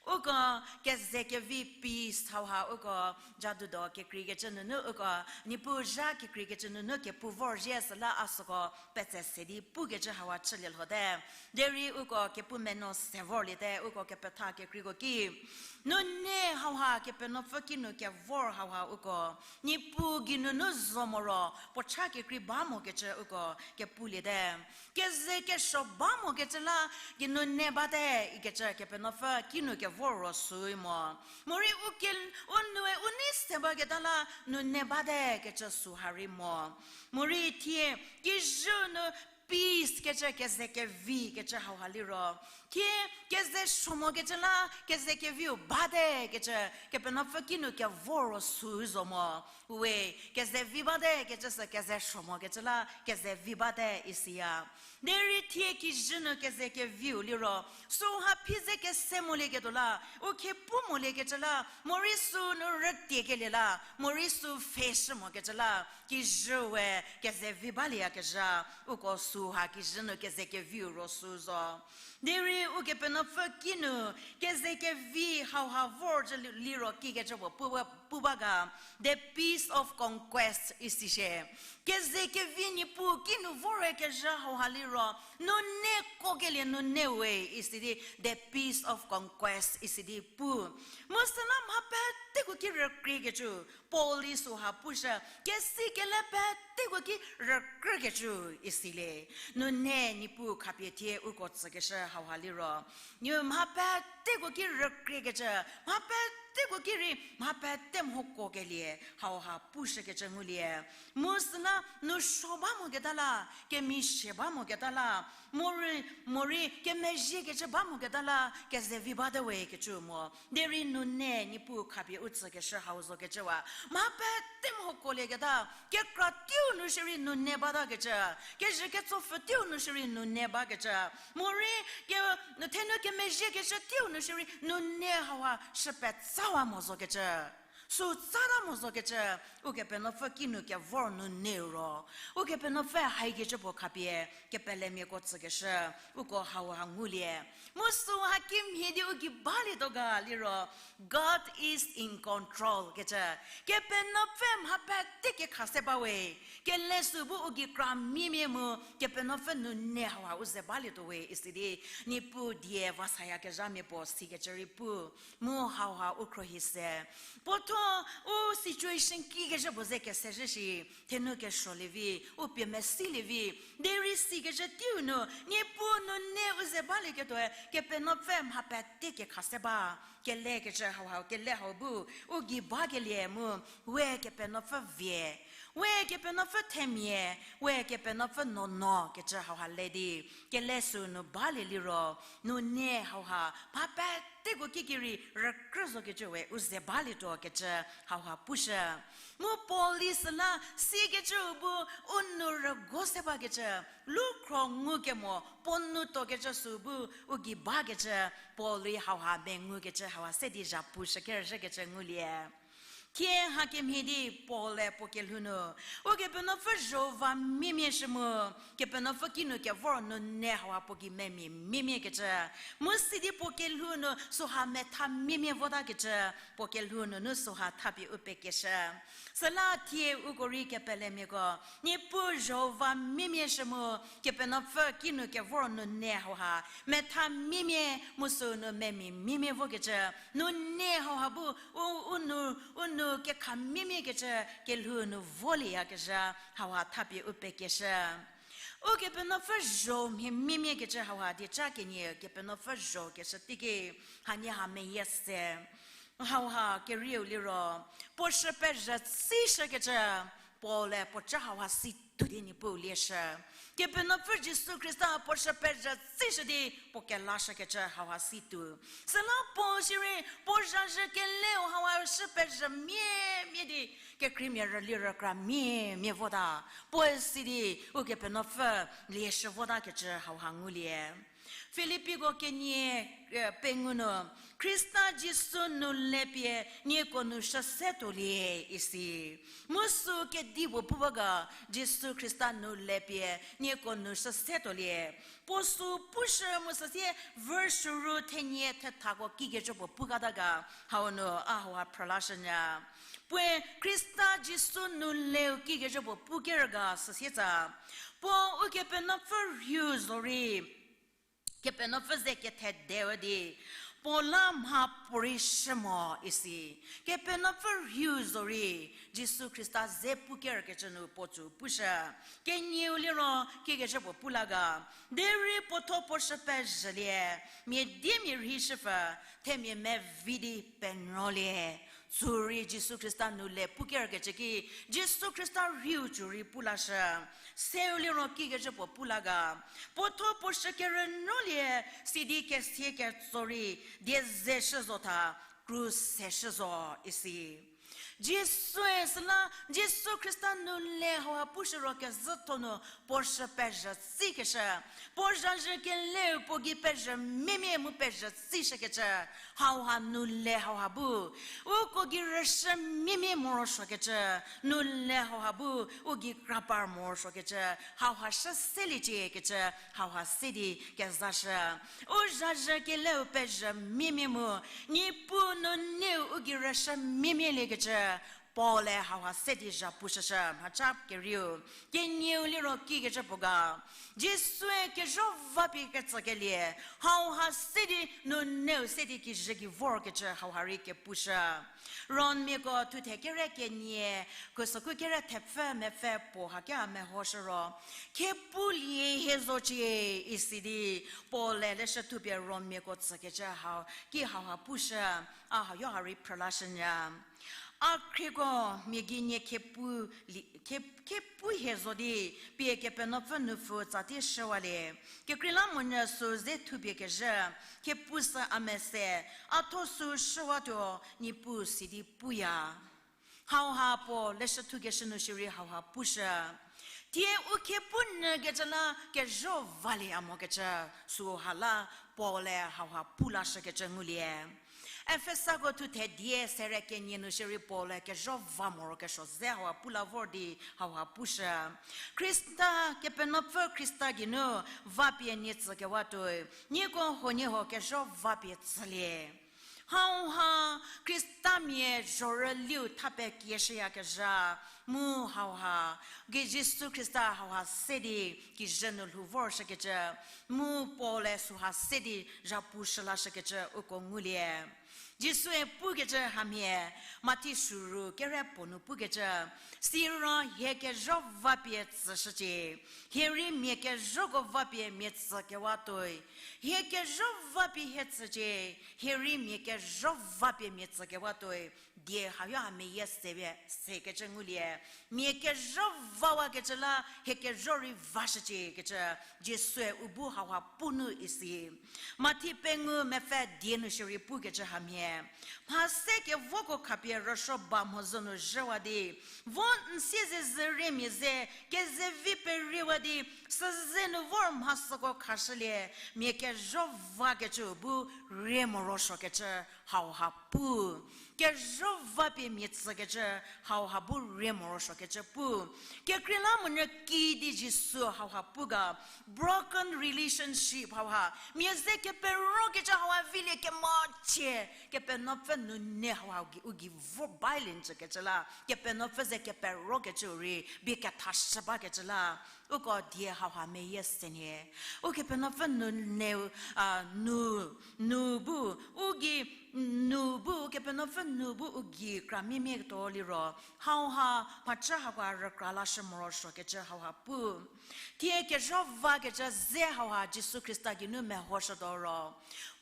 Uko kezekevi peace hauha uko jadudo kekreikecü nunu uko Niepuu zha kekreikecü nunu kepu vorzhie süla a süko petse se di pukecü hauha chülie lhote. Derei uko kepu meno se vorliete, uko kepetha kekreiko ki. Nune hauha Kepenuopfü kinu kevor hauha uko Niepuu geinunu zo moro puo cha kekrei ba mokecü uko kepuliete. Keze kesuo ba mokecü la, ki nune bate ikecü Kepenuopfü kinu kevor ro süu mo. Morei u ke, u nue u nei se baketa la nune bate kecü süha rei mo. Morei thie kijü nu peace kecü keze kevi kecü hauha liro, thie keze suo mokecü la keze keviu bate kecü Kepenuopfü kinu kevor ro süu zo mo. We, keze vi bate kecü sü keze suo mokecü la keze vi bate isiya. Derei thie kijü nu keze keviu liro, süha phi ze kese molieketuo la, u khe pu moliekecü la, morei sünu rütiekelie la, morei sü pfheshü mokecü la, kijü we keze vi balieyakezha, uko süha kijü nu keze keviu ro süu zo. Derei Ukepenuopfü kinu keze kevi hauha vorcü li-, liro kikecü puo pu ba, pu ba ga, the peace of conquest isi shie. Keze kevi Niepuu kinu vorkezhü hauha liro, nune kokelie nune we isi di, the peace of conquest isi di pu. Mu süla mha peteko ki rükriekecü, Paul-e süha pushü, kesi kele peteko ki rükrükecü isilie. Nune Niepuu khapie thie uko tsükeshü hauha liro, nu mha peteko ki rükriekecü, mha peteko ki rei mha pete mhokuokelie hauha pushükecü ngulie. Mu süla nu suo ba moketa la, kemishie ba moketa la, morei, morei kemezhiekecü ba moketa la, keze vi bate we kecü mo. Derei nune Niepuu khapie u tsükeshü hau zokecüwa, mha pete mhokuolieketa, kekra teiu nu shierei nune batakecü, kezhü ketsopfü teiu nu shierei nune bakecü, morei ke, thenu kemezhiekecü teiu nu shierei nune hauha shüpetsawa mo zokecü. Sü tsata mo zokecü, Ukepenuopfü kinu kevor nune ro, Ukepenuopfü haikecü puo khapie kepelemiako tsükeshü, uko hauha ngulie. Mu süha kimhie di u gei balietuo ga liro, God is in control kecü. Kepenuopfü mha pete kekhase bawe. Kele sü bu u gei kra miemie mu, Kepenuopfü nune hauha u ze balietuo we isi di, Niepuu die vasayakezhamia puo sikecü rei pu, mu hauha u khruohi se. Puotho u situation kikecü puo ze kesezhü shi, thenu kesuolie vi, u pie mesilie vi, derei sikecü teiu nu, Niepuu nune u ze balieketuoe, Kepenuopfü mha pete kekhase ba, kelekecü hauha, kele hau bu, u gei bakelie mu, we Kepenuopfü vie, we Kepenuopfü themia, we Kepenuopfü nuonuo kecü hauha le di, kele sü nu balie liro, nune hauha, mha peteko kikirei rükrü zokecü we u ze balietuo kecü hauha pushü. Mu Paul-e süla sikecüu bu u nou rügo se bakecü, lukhro ngukemo puo nou tuokecü sü bu u gei bakecü, Paul-e hauha mengukecü hauha se di zhapu shükerüshükecü ngulie. Thie hakemhie di Paul-e puo kelhou nu, Ukepenuopfü zho va miemie shü mu, Kepenuopfü kinu kevor nune hauha puo gei memia miemiekecü. Mu sidi puo kelhou nu süha metha miemie votakecü, puo kelhou nunu süha thapie u pekeshü. Süla thie uko rei kepelemiako, Niepuu zho va miemie shü mu, Kepenuopfü kinu kevor nune hauha metha miemie mu sünu memia miemie vokecü, nune hauha bu u, u nou, u nou kekha miemiekecü kelhou nu volieyakezha hauha thapie u pekeshü. Ukepenuopfü zho mhie miemiekecü hauha dieca kenie Kepenuopfü zhokeshü teiki hanie ha meyie se. Hauha kerieu liro, puo shü pezhü tsishükecü, Paul-e puo cü hauha si tuo di Niepuu lieshü. Kepenuopfü Jisu Khrista puo shü pezhü tsishü di puo kelashükecü hauha si tuo. Süla Paul shierei puo zhazhü keleu hauha shü pezhü miemie di, kekreimia rüli rükra miemie vota. Puoe si di Ukepenuopfü lieshü votakecü hauha ngulie. Filippiko kenie, eh, pengou nu, Khrista Jisu nu le pie nieko nu shüse tuolie isi. Mu sü kedipuo pu ba ga, Jisu Khrista nu le pie nieko nu shüse tuolie. Puo sü pushü mu süsie verse ru thenie thethako kikecü puo pu kata ga, hau nu a hauha phrülashünyü. Puoe Khrista Jisu nu leu kikecü puo pu ker ga süsie tsa. Puo Ukepenuopfü rhiu zorei, Kepenuopfü ze kethede di, puo la mha puorei shü mo isi. Kepenuopfü rhiu zorei, Jisu Khrista ze pu kerkecü nu puo tsü pushü. Kenieu liro kikecü puo pu la ga. Derei puotho puo shü pezhülie, mia diemia rhei shüpfü, themia mevi di penuolie. Sürei Jisu Khrista nu le pu kerkecü ki, Jisu Khrista rhiu cü rei pu lashü. Seu liro kikecü puo pu la ga. Puotho puo shü kerünuolie, sidi kesie ketso rei, die ze shü zo tha, krus se shü zo isi. Jisue süla, Jisu Khrista nu le hauha pushü ro kezhütho nu puo shü pezhü tsikeshü. Puo zhazhü keleu puo gei pezhü miemie mu pezhü tsishükecü. Hauha nu le hauha bu. Uko gei rüshü miemie morosuokecü. Nu le hauha bu. U gei krapar morosuokecü. Hauha shü selieciekecü. Hauha se di kezashü. U zhazhü keleu pezhü miemie mu. Niepuu nuneu u gei rüshü miemie liekecü. Paul-e hauha se di zhapushüshü, mhaca kerieu, kenieu liro kikecü puo ga. Jisue kezho vapie ketsükelie, hauha se di nuneu se di kijü gei vorkecü hauha rei kepushü. Rommiako thuthe kere kenie, khusükhu kere thepfü mepfü puo haki a mehoshü ro. Khepulie hie zocie isi di, Paul-e leshü thupie Rommiako tsükecü hau, ki hauha pushü, a hau yo ha rei phrülashünyü. A khrieko mia gei nie khepu li-, khe-, khepu hie zo di, pie Kepenuopfü nupfu tsatie shüwalie. Kekreilamonyü sü ze thupie kezhü, khepu sü a mese, a tho sü shüwatuo, Niepuu sidi puya. Hauha puo leshü thukeshü nu shierei hauha pushü. Thie u khepu nyükecü la kezho valieya mokecü, süha la Paul-e hauha pu lashükecü ngulie. Efesako thuthe die sere kenie nu shierei Paul-e kezho va morokesuo ze hauha pu la vor di hauha pushü. Khrista, Kepenuopfü Khrista geinu vapie nie tsükewatuoi, nieko huoniehuo kezho vapie tsülie. Hauha Khristamia zhorüliu thape kieshüyakezha, mu hauha, gei Jisu Khrista hauha se di kijü nu lhou vorshükecü, mu Paul-e süha se di zhapushü lashükecü uko ngulie. Jisue pukecü hamhie, Mathi süru kere puo nu pukecü, siro hie kezho vapie tsüshücie, hie rei mia kezhoko vapie mia tsükewatuoi, hie kezho vapie hie tsücie, hie rei mia kezho vapie mia tsükewatuoi, die hau yo ha meyie se, sekecü ngulie, mia kezho vawakecü la hie kezho rei vashücie kecü, Jisue u bu hauha pu nu isi. Mathi pengou mepfü die nu shierei pukecü hamhie. Mha se kevoko khapie rüsuo ba mhodzü nu zhüwa di, vo n siezezü riemia ze, kezevi periewa di, süze nu vor mha süko khashülie, mia kezho vakecü bu rie morosuokecü hauha pu. Kezho vapie mia tsükecü hauha bu rie morosuokecü pu. Kekreilamonyü kiüdi Jisu hauha pu ga, broken relationship hauha, mia ze keperokecü hauha vilie kemachie, Kepenuopfü nune hauha u gei, u gei vo balie njükecü la, Kepenuopfü ze keperokecü rei bie kethashü bakecü la, uko die hauha meyie se nie. Ukepenuopfü nune, a, nu, nu bu, u gei, nu bu, Ukepenuopfü nu bu u gei kra miemieketuo liro, hauha mhachü hako rükra lashü morosuokecü hauha pu. Thie kezho vakecü ze hauha Jisu Khrista geinu mehoshütuo ro,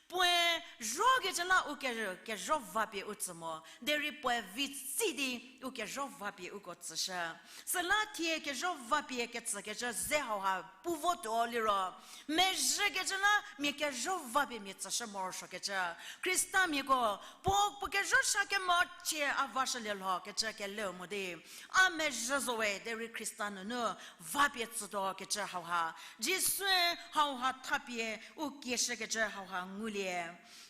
Puoe zhokecü la u ke-, kezho vapie u tsü mo, derei puoe vi tsi di u kezho vapie uko tsüshü. Süla thie kezho vapie ketsükecü ze hauha pu votuo liro, mezhükecü la mia kezho vapie mia tsüshü morosuokecü. Khristamiako, puo, puo kezho sha kemo chie a vashülie lho kecü keleu mo di. A mezhü zowe derei Khrista nunu vapie tsütuo kecü hauha. Jisue hauha thapie u kieshükecü hauha ngulie.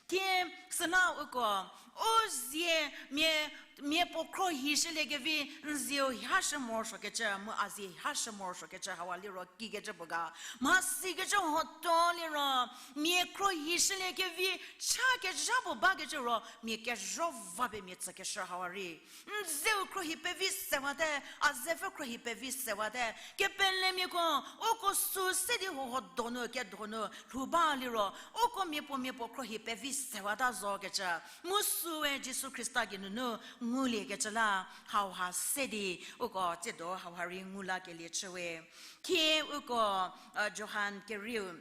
Thie süla uko, u zie mia, mia puo khro hi shüliekevi, n zieu hashü morosuokecü, mu a zie hashü morosuokecü hauha liro kikecü puo ga. Mhasikecü hotuo liro, mia khro hi shüliekevi, cha kezha puo bakecü ro, mia kezho vapie mia tsükeshü hauha rei. N zeu khro hi pevi sewate, a zepfü khro hi pevi sewate. Kepelemiako, uko sü se di hoho donu, kedonu, lhou ba liro, uko mia puo, mia puo khro hi pevi sewata zokecü. Mu süe Jisu Khrista geinunu nguliekecü la, hauha se di, uko tsiedo hauha rei ngu lakelie chüwe. Thie uko, Johan kerieu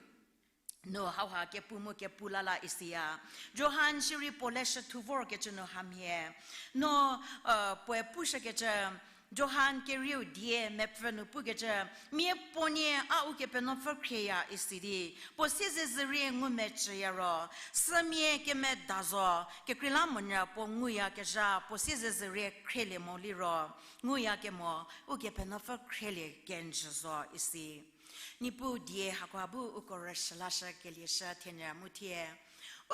nu hauha kepu mu kepu la la isiya. Johan shierei puo leshü thu vorkecü nu hamhie. No, puoe pushükecü, Johan kerieu die mepfü nu pukecü, mia puonie a Ukepenuopfü khrieya isi di, puo siezedzürie ngumecüya ro, sümia kemeda zo, kekreilamonyü puo nguyakezha puo siezedzürie khrielie mo liro, nguyakemo, Ukepenuopfü khrielie kenjü zo isi. Niepuu die hakoha bu uko rüshü lashü kelieshü thienyü mu thie.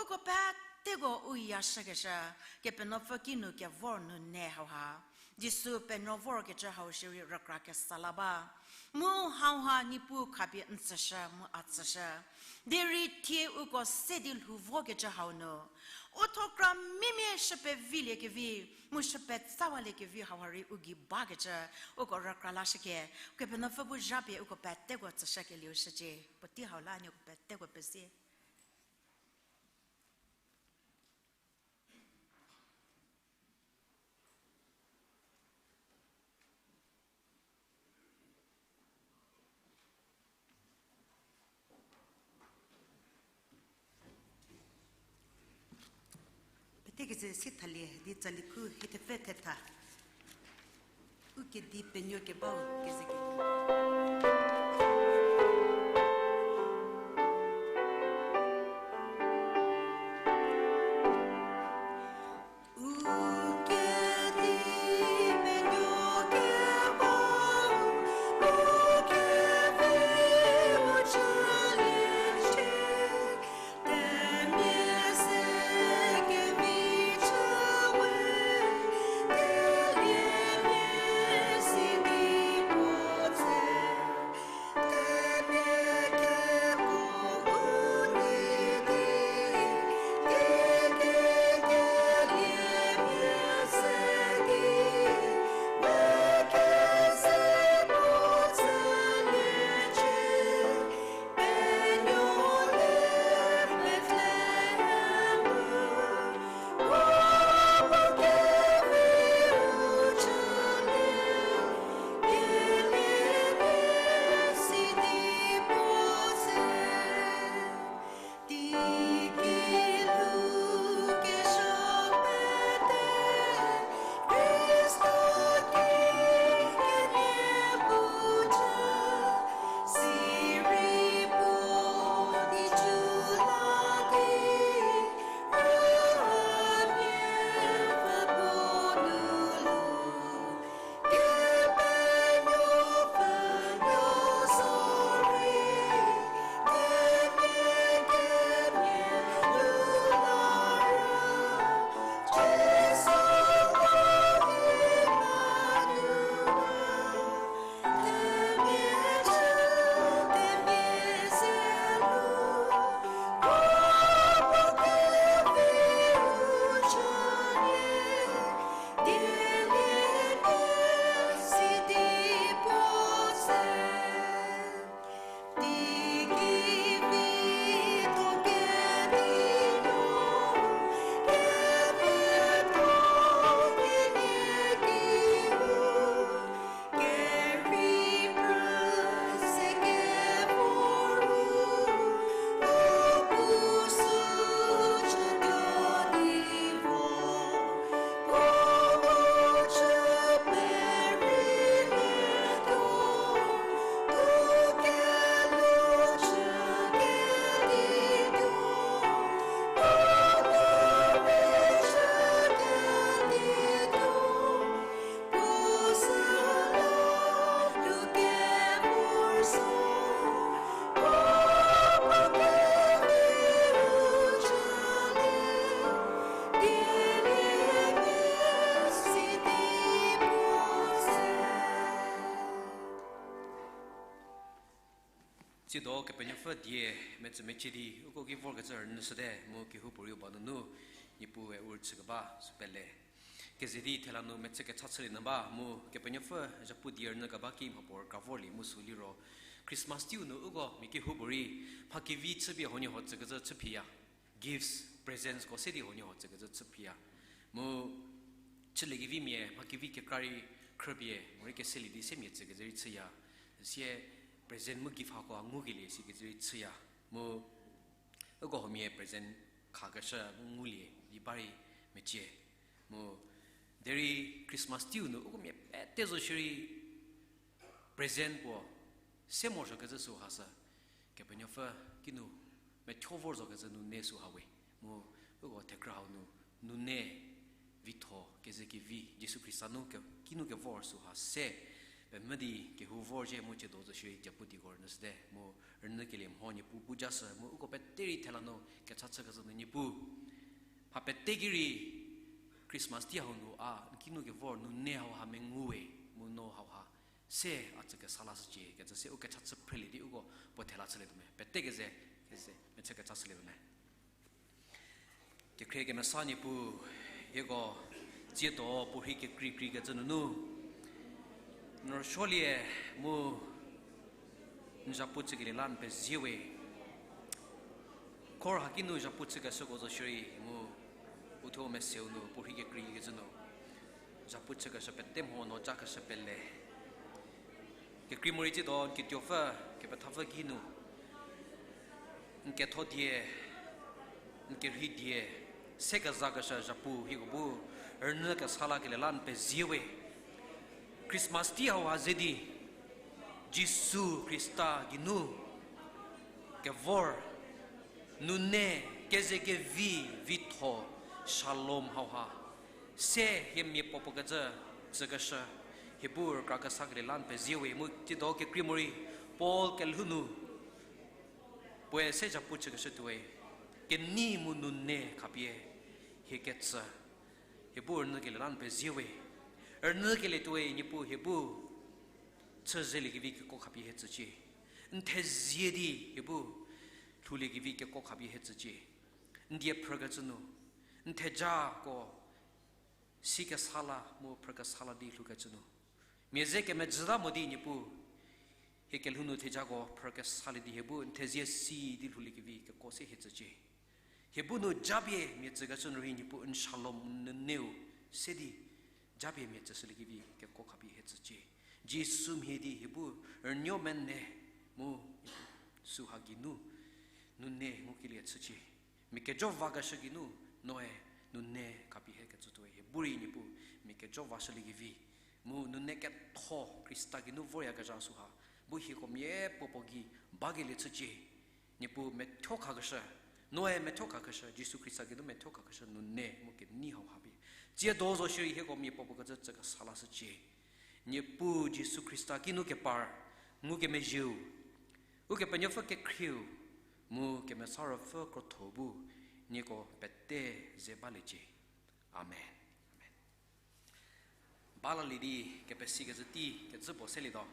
Uko peteko u yashükeshü, Kepenuopfü kinu kevor nu ne hauha. Jisu penuo vorkecü hau shierei rükra kesa la ba. Mu hauha Niepuu khapie n tsüshü mu a tsüshü. Derei thie uko se di lhou vokecü hau nu. U thokra mimia shüpeviliekevi, mu shüpetsawaliekevi hauha rei u gei bakecü, uko rükra lashüke, Kepenuopfü bu zhapie uko peteko tsüshükelieu shücie, puotei hau la nieko peteko pezie. Pete keze si thalie di tsali khu hie thepfü thetha. U kedi penuo kebau keze kedi. Tsiedo Kepenuopfü die metsümecie di uko ki vorkecü rünyüshüte mu kehoupuorei u ba nunu Niepuue u rüchükeba sü pele. Keze di thela nu mechü kecha chülie nyü ba mu Kepenuopfü zhapu die rünyü keba ki mhapuo rükra vorlie mu sü liro Christmas teiu nu uko mia kehoupuorei mha kevi chüpie huoniehuo tsükecü chüphieya. Gifts, presentsko se di huoniehuo tsükecü chüphieya. Mu chüliekevimia mha kevi kekra rei khrüpie morei keselie di se mia tsükecü rei chüya. Sie present mu gift hako ngukelie sikecü rei chüya. Mu uko huomia present khakeshü mu ngulie di ba rei mecie. Mu derei Christmas teiu nu uko mia pete zo shierei present puo se morosuokecü süha sü Kepenuopfü kinu methuo vor zokecü nune süha we. Mu uko thekrü hau nu nune vitho kezekevi Jisu Khrista nu ke, kinu kevor süha se pemvü di kehou vorzhie mu tsiedo zo shierei diapu diko rünyüshüte mu rünyükelie mho Niepuu pu jashü mu uko pete rei thela nu kecha chükecü nu Niepuu mha pete ki rei Christmas tei hau nu a n kinu kevor nune hauha mengu we mu no hauha se a tsükesa lashücie kecü se u kecha chü phrelie di uko puo thela chülietuo me. Pete keze, keze mechü kecha chülietuo me. Kekhrie kemesa Niepuu, hieko tsiedo puorhi kekreikreikecü nunu n rüsuolie mu n zhapu chükelie la n pezie we. Khor haki nu zhapu chükeshüko zo shierei mu uthuo meseu nu puorhi kekreikecü nu zhapu chükeshü pete mho no jakeshü pele. Kekrei morei tsiedo n kituopfü, kepethapfü ki nu n ketho die, n kerhei die, se kezakeshü zhapu hieko bu rünyü kesa lakelie la n pezie we. Christmas tei hauha ze di Jisu Khrista geinu kevor nune kezekevi vitho shalom hauha se hie mia puopuo kecü tsükeshü hie bu rükra kesa kelie la n pezie we mu tsiedo kekrei morei Paul kelhou nu puoe se zhapu chükeshü tuoi, kenei mu nune khapie hie ketsü hie bu rünyükelie la n pezie we. Rünyükelie tuoi Niepuu hie bu chüzeliekevi kekuo khapie hie tsücie. N thezie di hie bu lhouliekevi kekuo khapie hie tsücie. N die phrükecü nu n thejako si kesa la mu phrükesa la di lhoukecü nu mia ze kemejüta mo di Niepuu hie kelhou nu thejako phrükesalie di hie bu n thezie si di lhouliekevi kekuo se hie tsücie. Hie bu nu japie mia tsükecü nu rei Niepuu n shalom n nuneu se di japie mia tsüshüliekevi kekuo khapie hie tsücie. Jisu mhie di hie bu rünuo mene mu süha geinu nune ngukelie chücie. Mia kejo vakeshü geinu noe nune khapie hie ketsü tuoi hie bu rei Niepuu mia kejo vashüliekevi mu nune ketho Khrista geinu voryakezha süha bu hieko mia puopuo gei bakelie chücie. Niepuu methuo khakeshü, noe methuo khakeshü, Jisu Khrista geinu methuo khakeshü nune mu kenei hauha pie tsiedo zo shierei hieko mia puopuo kecü tsükesa lashücie. Niepuu Jisu Khrista kinu kepar ngukemezhieu Ukepenuopfü kekhrieu mu Kemesa Ruopfü krotho bu nieko pete ze baliecie. Amen. Amen. Balalie di kepesikecü tei kecü puo selietuo.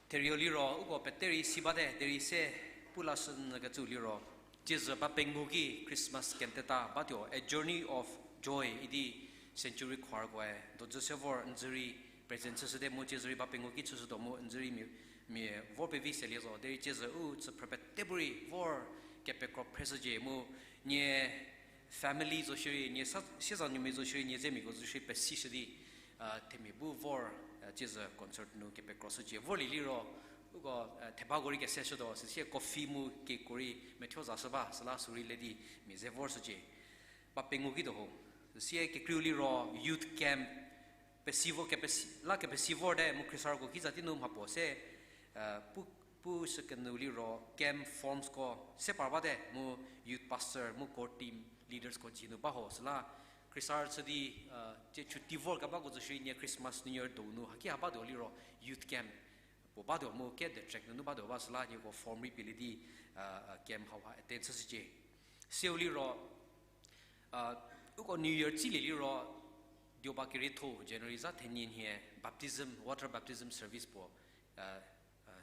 Therieu liro uko pete rei si bate derei se pu lashünyükecü liro, tiezü ba pengou ki Christmas kenteta batuo A Journey of Joy idi Century Choirkoe dojü se vor n zhü rei present chüshüte mu tiezü rei ba pengou ki chüshütuo mu n zhü rei mia, mia vor pevi selie zo derei tiezü u chüphrü pete bu rei vor kepekro phreshücie mu nie family zo shierei, nie sa, siezanuomia zo shierei, nie zemiako zo shierei pesishü di, a, themia bu vor, a, tiezü concert nu kepekroshücie. Vorlie liro, uko, a, thebako rei keseshütuo, süsie coffee mu cakeko rei methuo zashü ba, süla sü rei le di mia ze vorshücie. Ba pengou kituo ho. Süsie kekreiu liro youth camp, pesi vo, kepesi, la kepesi vorte mu khriesarüko ki za tei nu mhapuo se, a, pu, pu shükenu liro camp formsko se par bate mu youth pastor mu core team leadersko dzie nu ba ho süla khriesarü chü di, a, tsie chuti vor kebako zo shierei nie Christmas New Year donu haki ha batuo liro youth camp puo batuo mu ke district nunu batuo ba süla nieko form rei pielie di, a, a, camp hauha attend chüshücie. Seu liro, a, uko New Year tsilie liro, Deoba kerietho January za thenie nhie baptism, water baptism service puo, a,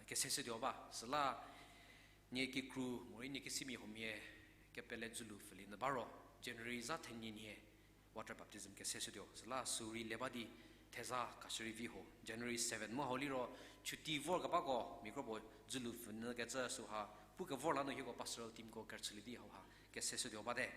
Keseshütuo ba, süla nie kikru morei nie kesimia huomia kepele dzülu pfülie nyü ba ro, January zha thenie nhie water baptism keseshütuo. Süla sü rei le ba di theza kashürei vi ho. January seven mu hau liro chuti vorkebako mia kropuo dzülu pfü nyü kecü süha pukevor la nu hieko pastoral teamko kerüchülie di hauha keseshütuo bate.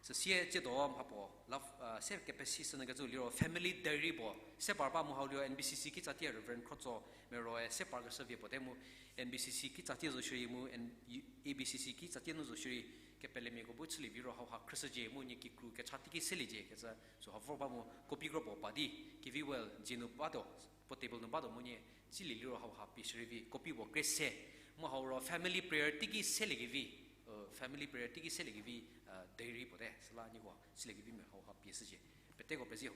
Süsie tsiedo mhapuo la, se kepesishü nyü kecü liro family diary puo se par ba mu hau liro N B C C kitsatie Reverend Khrotso Meroe se par keshü vie puo te mu N B C C kitsatie zo shierei mu A B C C kitsatie nu zo shierei kepelemiako bu chülie vi ro hauha khrüshücie mu nie kikru kecha teiki seliecie kecü süha vor ba mu copy kropuo pa di kevi well dzie nu batuo, puo table nu batuo mu nie tsilie liro hauha pie shürei vi copy puo kre se mu hau ro family prayer teiki seliekevi, family prayer teiki seliekevi diary puo te süla nieko siliekevi mia hauha pie shücie. Peteko pezie ho.